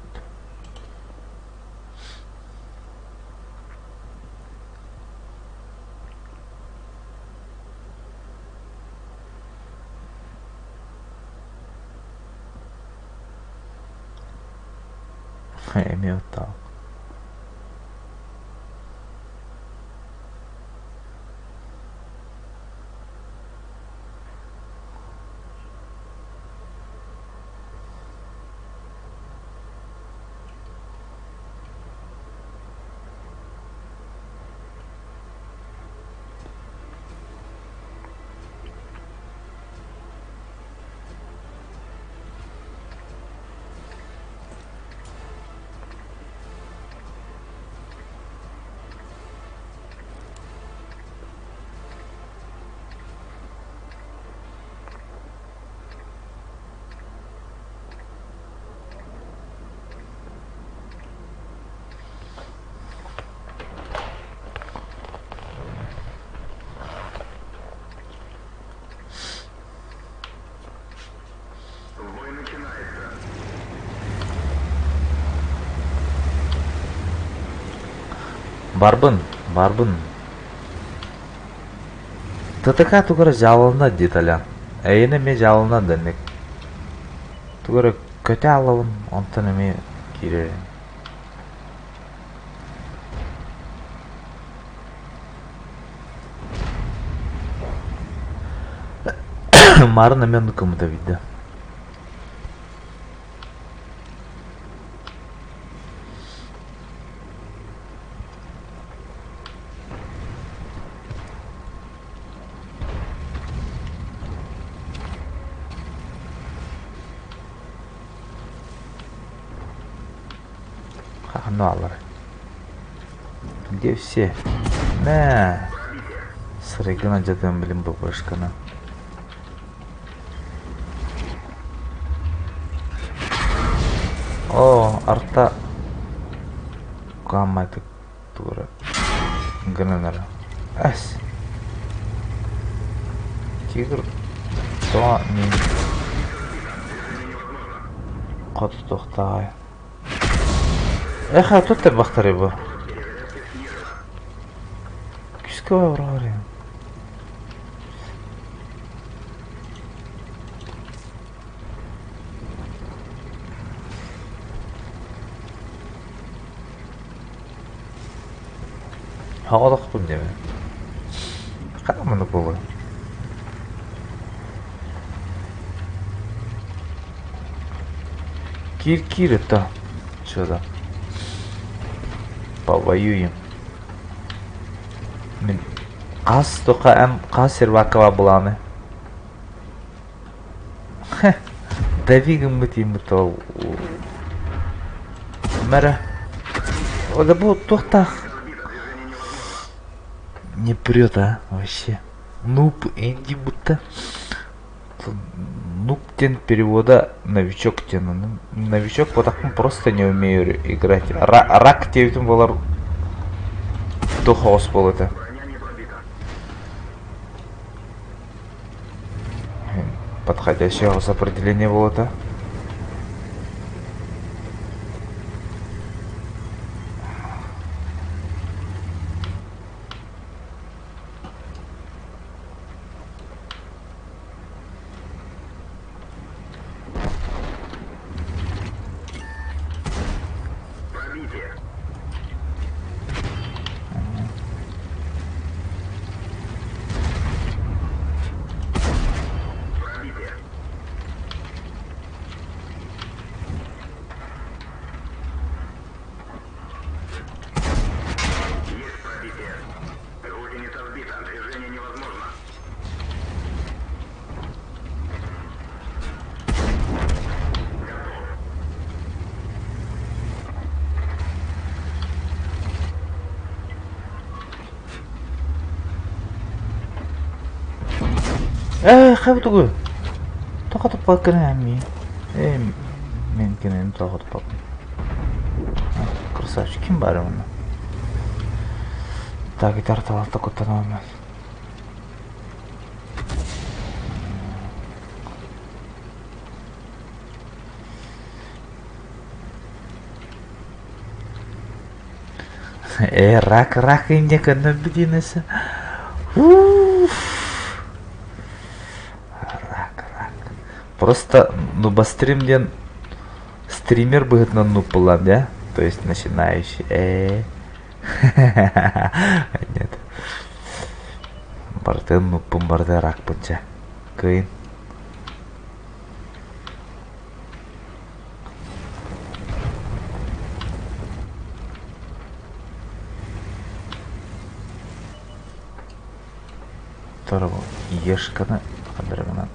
Эмиэ оттоох. Бой начинается. Барбын, барбын. ТТК тугу эрэ дьаалылана дии Толян. Эйиэнэ эмиэ дьаалылана дэнник. Тугу эрэ көтө аалабын, онтон эмиэ киирэр. Марын эмиэ оннук гыммыта биирдэ. Хаһан Где все? Мэ. Сырайгын алдьатыам билим ППшканы. Оо, арта куһааммайтык тугу гынан эрэ. Эс. Тигр тоҕо мин хоту туохтааҕай? Эхэ, тут тарбахтары бу. Күүскэ баҕар Хаҕалахпын диэмэ. Хайа маннык буолуой? Киир-киир это что-то. Повоюем. Мин хас тоха эм хас сервакова буланы. Дави гыммыт иммит ол. Мэра. Ода бу туохтаах не прет, а, вообще. Нуб Энди будто. Нуб тен перевода новичок тен. Новичок вот так просто не умею играть. Рак диэбитим буолар туох оҕус буолуо этэ. Броня не пробита. Подходящее определение буолуо Пробитие. Пробитие. Хайдахха бутугу? Тоҕо туппаккын мин? Э, мен кинини тоҕо туппаппын. Красавчик, ким баар онно? Так, гитара талалта куттанамын. Э, рак, рак инде көннөрбүт Уф. Рак, рак. Просто, ну, бастрим диэн стример быһыытынан нуппуллан, да? То есть начинающий. Э. Нет. Бартын нуппун барда ракпын ча. Кыйын. Второго ешканы қандырығынан.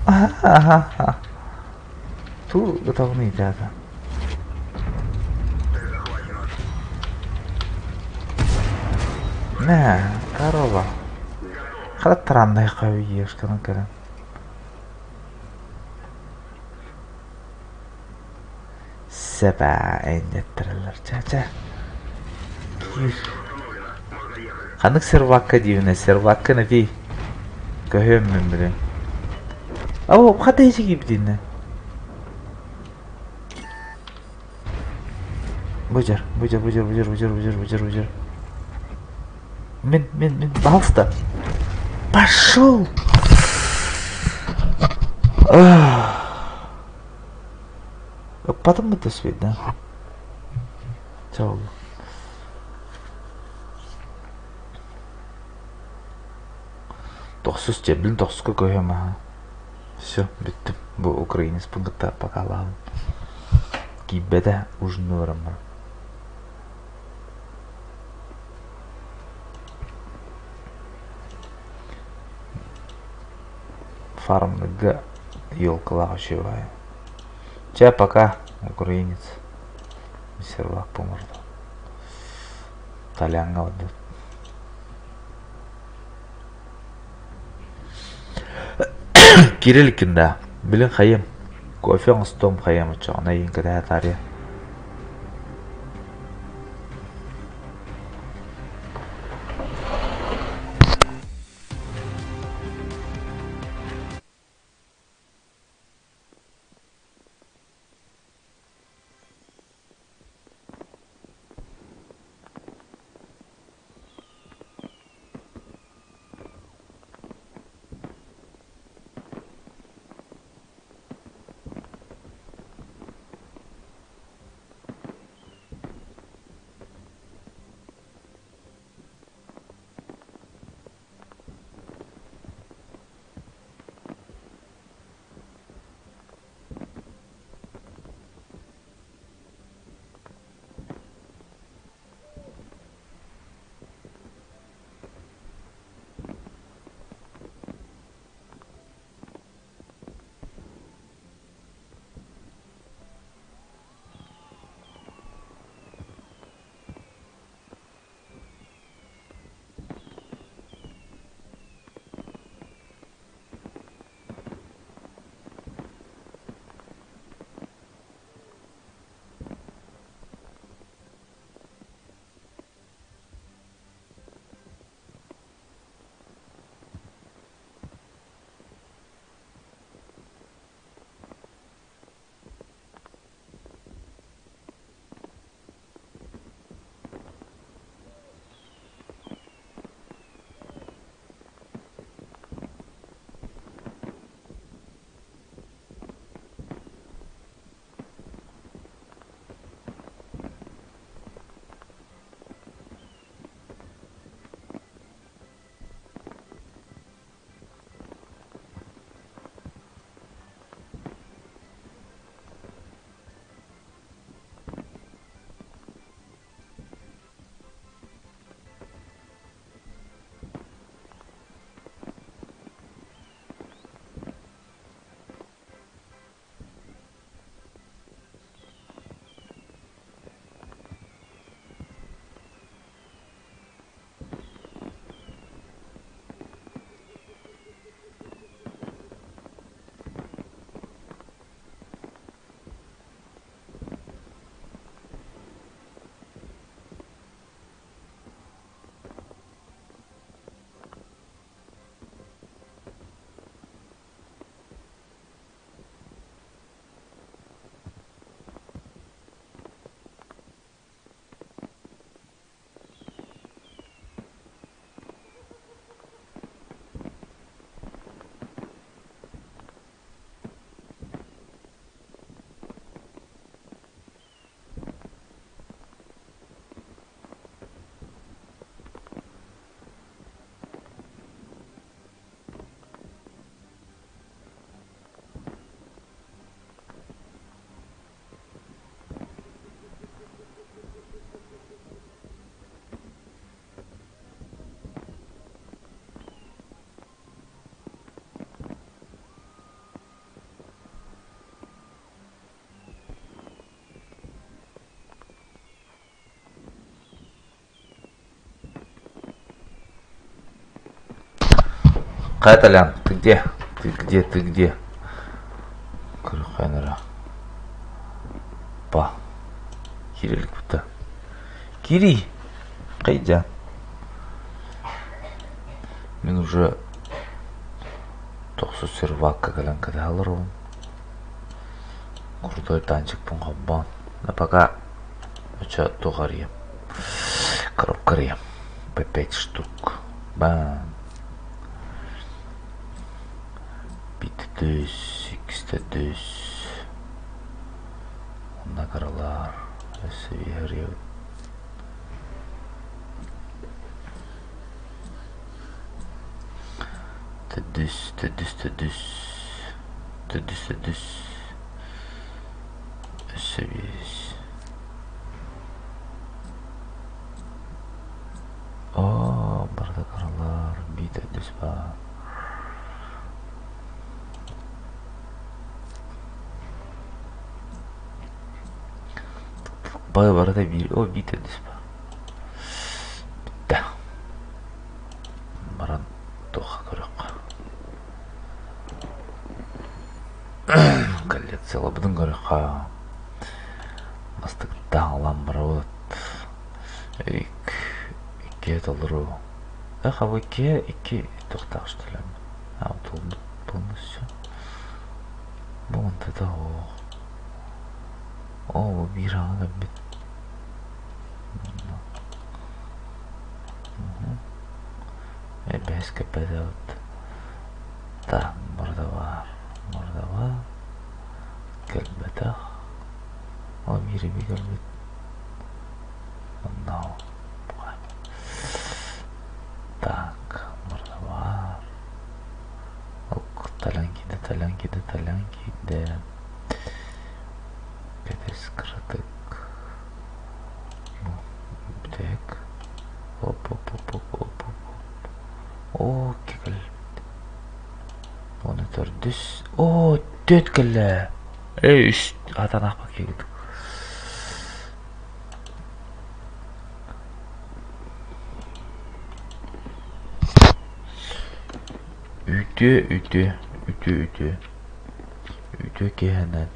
Ага. Ту готовны ребята. Мә, корова. Хара тарандай қойы ешканы көрін. Сэбэ эннеттэрэллэр чэ-чэ. Киир. Ханнык сервакка диибинэ серваккын этий. Көһүөм мин билин. Оо, хата ичи киирбитинэ. Быдьар, быдьар, быдьар, быдьар, быдьар, быдьар, быдьар, быдьар. Мин, мин, мин, пожалуйста. Пошел! Ыппатым да түспүт да. Чэ Тохсус дьэ, блин, тохсуска көһүөм аһа. Все, бүттүм. Бу украинецпын кытта покалаабын. Киирбэтэ, ужинныы баран баран. Фармныга елкалаах үчүгэй. Чэ, пока, украинец. Сервак поморду. Толяҥҥа барда. Кирилл да, билин хайым. Кофе оҥостуом хайым оччоҕуна эйигин кэтэһэ таарыйа. Хайа, Толян, ты где? Ты где, ты где? Көрүөххэ эрэ. Па. Киирэликпит да. Киирий! Хайдьа. Мин уже тохсус сервакка кэлэн кэтэһэ олоробун. Крутой танчикпын холбоон. Но пока очо туох арыйам. Коробка арыйам. По 5 штук. Бам. Биирдэ түс, иккистэ түс. Онно кыралар. Өссө биир арыйабыт. Төрдүс, төрдүс, төрдүс. Төрдүс, төрдүс. Өссө биэс. Оо, барыта кыралар. Биир төрдүс баар. Бары барыта биир, о, биир төрдүс баар. Бүттэ. Баран туохха көрүөххэ. Коллекцияларбытын көрүөххэ. Бастакыттан ылан барабыт. Ик, икки толору. Эх, а икки, икки туохтаах что ли? А, полностью. Бу онто оох. Оо, бу биир аҕа кэлбит. Эбэс кэппэтэбит. Так, барыта баар. Барыта баар. Кэлбэтэх. Ол биир эбии кэлбит. Онно. Так, барыта баар. Талян киирдэ, талян киирдэ, талян киирдэ. Кэтэс кыратык. Бүтэһик. Оп оп оп оп оп оп. Оо, икки кэлбит. Уонна төрдүс. Оо, түөрт кэллэ. Эй, үс атанаахпа киирбит. Үтүө, үтүө, үтүө, үтүө. Үтүө киэһэнэн.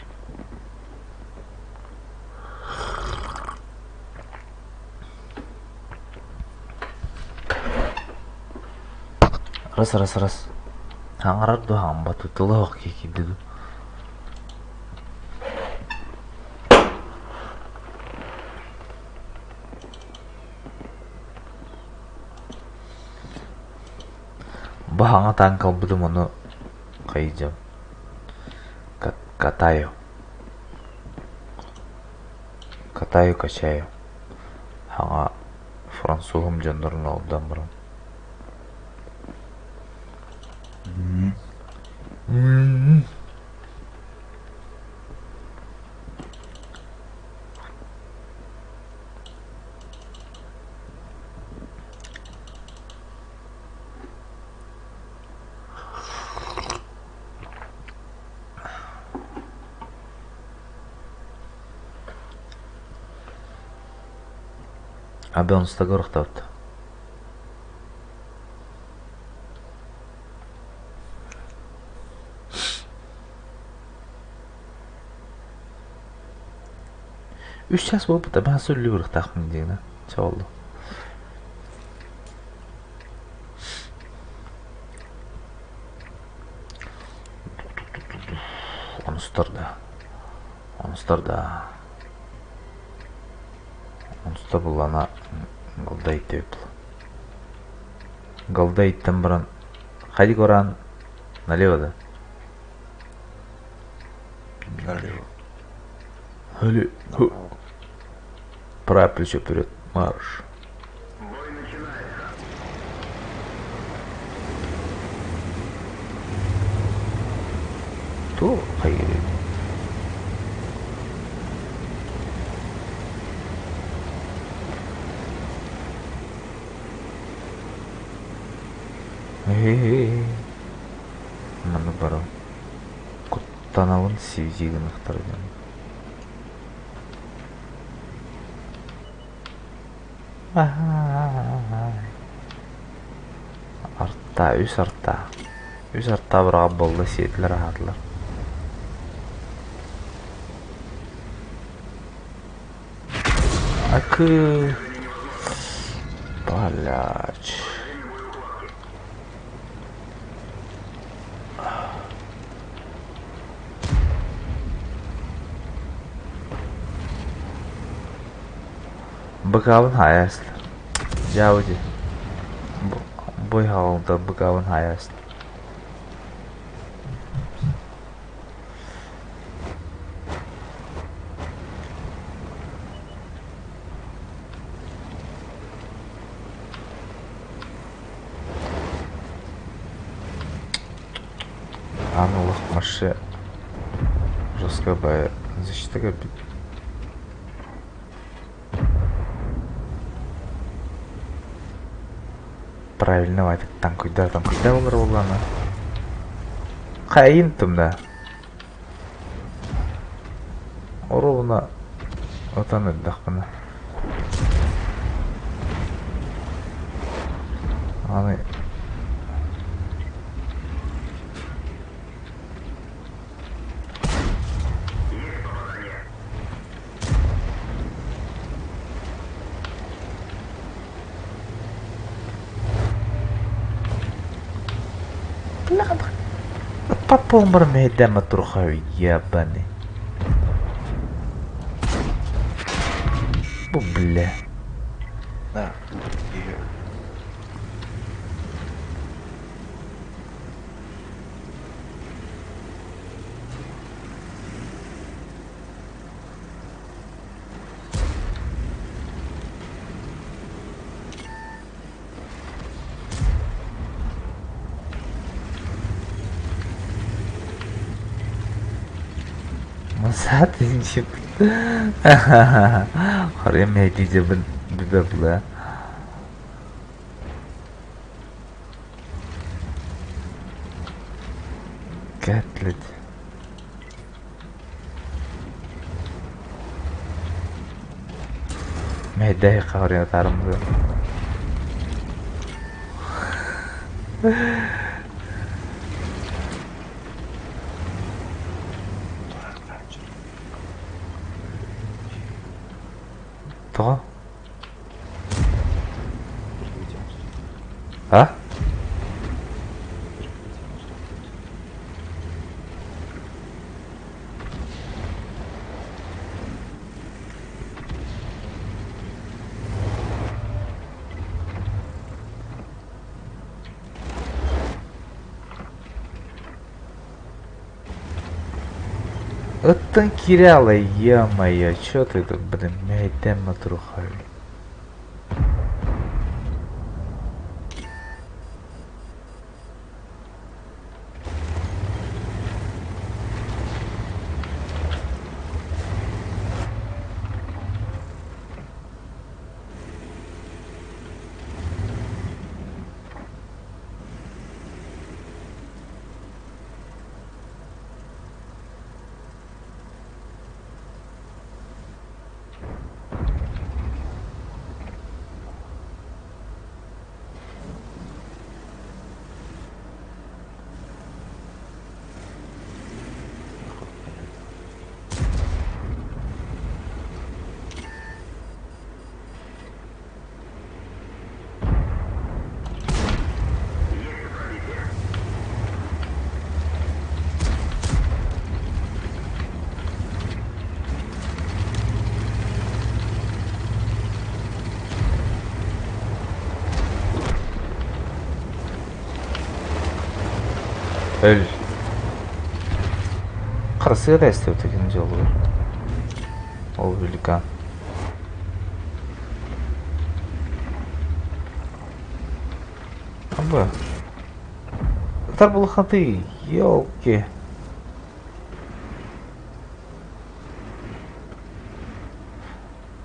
Раз, раз, раз. Хаҥарар дуу, хаҥбат дуу, тыла суох киһи киирдэ дуу. Бу хаҥа таҥка ылбытым ону хайдьам катаю катаю качаю хаҥа француһум дьоннорун олордон баран Абы онустага урахтабыт. Үс час буолбута, баһа сүллүү урахтаахпын диэн, чэ буолла. Онустар да, онустар да, онуста буллана голда иттибит. Голда иттэн баран, ходи Коран налево да? Налево. Али, Правое плечо вперед, марш. Бой начинается. Туох хайгырый? Маннык баран куттанабын сивдии гыныахтара диэн. Арта, үс арта. Үс артаа быраҕар буолла сиэтилэр аһаатылар Акы Блядь. Быкаабын хаайа Дьаабы дии. Бу хаалта быкаабын хаайа Аны олох марше жестко бая защита кэлбит. Правильно ватик таҥкуйдар таҥкуйдар олор буоллаҕына. Хайын тумна. Оруобуна отон эрдэхпинэ. Аны Папа мэһэйдээммэт турха ебаный. Бу бля. На, иһэ. Назад Харыйа мэһэйдиирбин билбэт Кэтлит. Мэһэйдээһи хаҕырыйа таарыммыт. Тоҕо? А? Оттон киирэ ё-моё, чё ты тут, блин, мэһэйдээммэ турухай. Өл. Харасыга да эстебит экен дьолугар. Ол великан. Аба. Ытар булахаты, елки.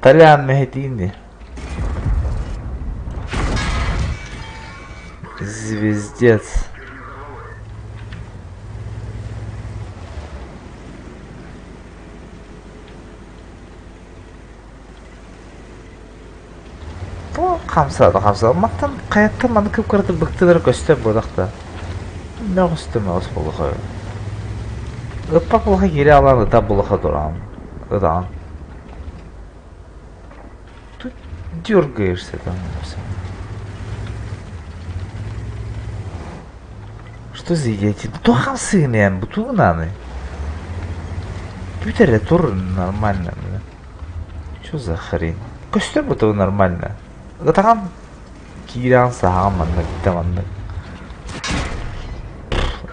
Толян мэһэйдиин Звездец. Хамсаата хамсаата. Мантан хайаттан маны кып-кыратык быктылара көстөр буолах да. Мөҕүстэ мөҕүс буолуха. Ыппа буолуха киирэ алаан ыта буолуха тураан. Ытаан. Тут дергаешься там все. Что за идиотизм? Туох сыгынайан бу тугунаны? Бүтэрэ тур нормально. Что за хрень? Көстөр бу нормально. Ытаҕан киирэҕин саһаҕын маннык да маннык.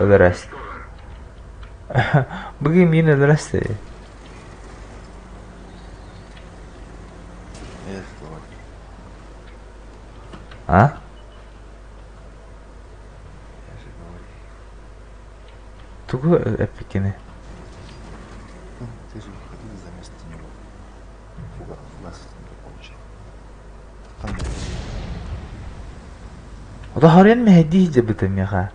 Өлөрөс. Бүгүн мин өлөрөс Эх, говори. А? Я же говорю. Тугу эппиккиний? Ну, ты же выходил за место него. Фуга, фугас получил. Там Ода харыйан мэһэйдии сылдьыбыта миэхэ.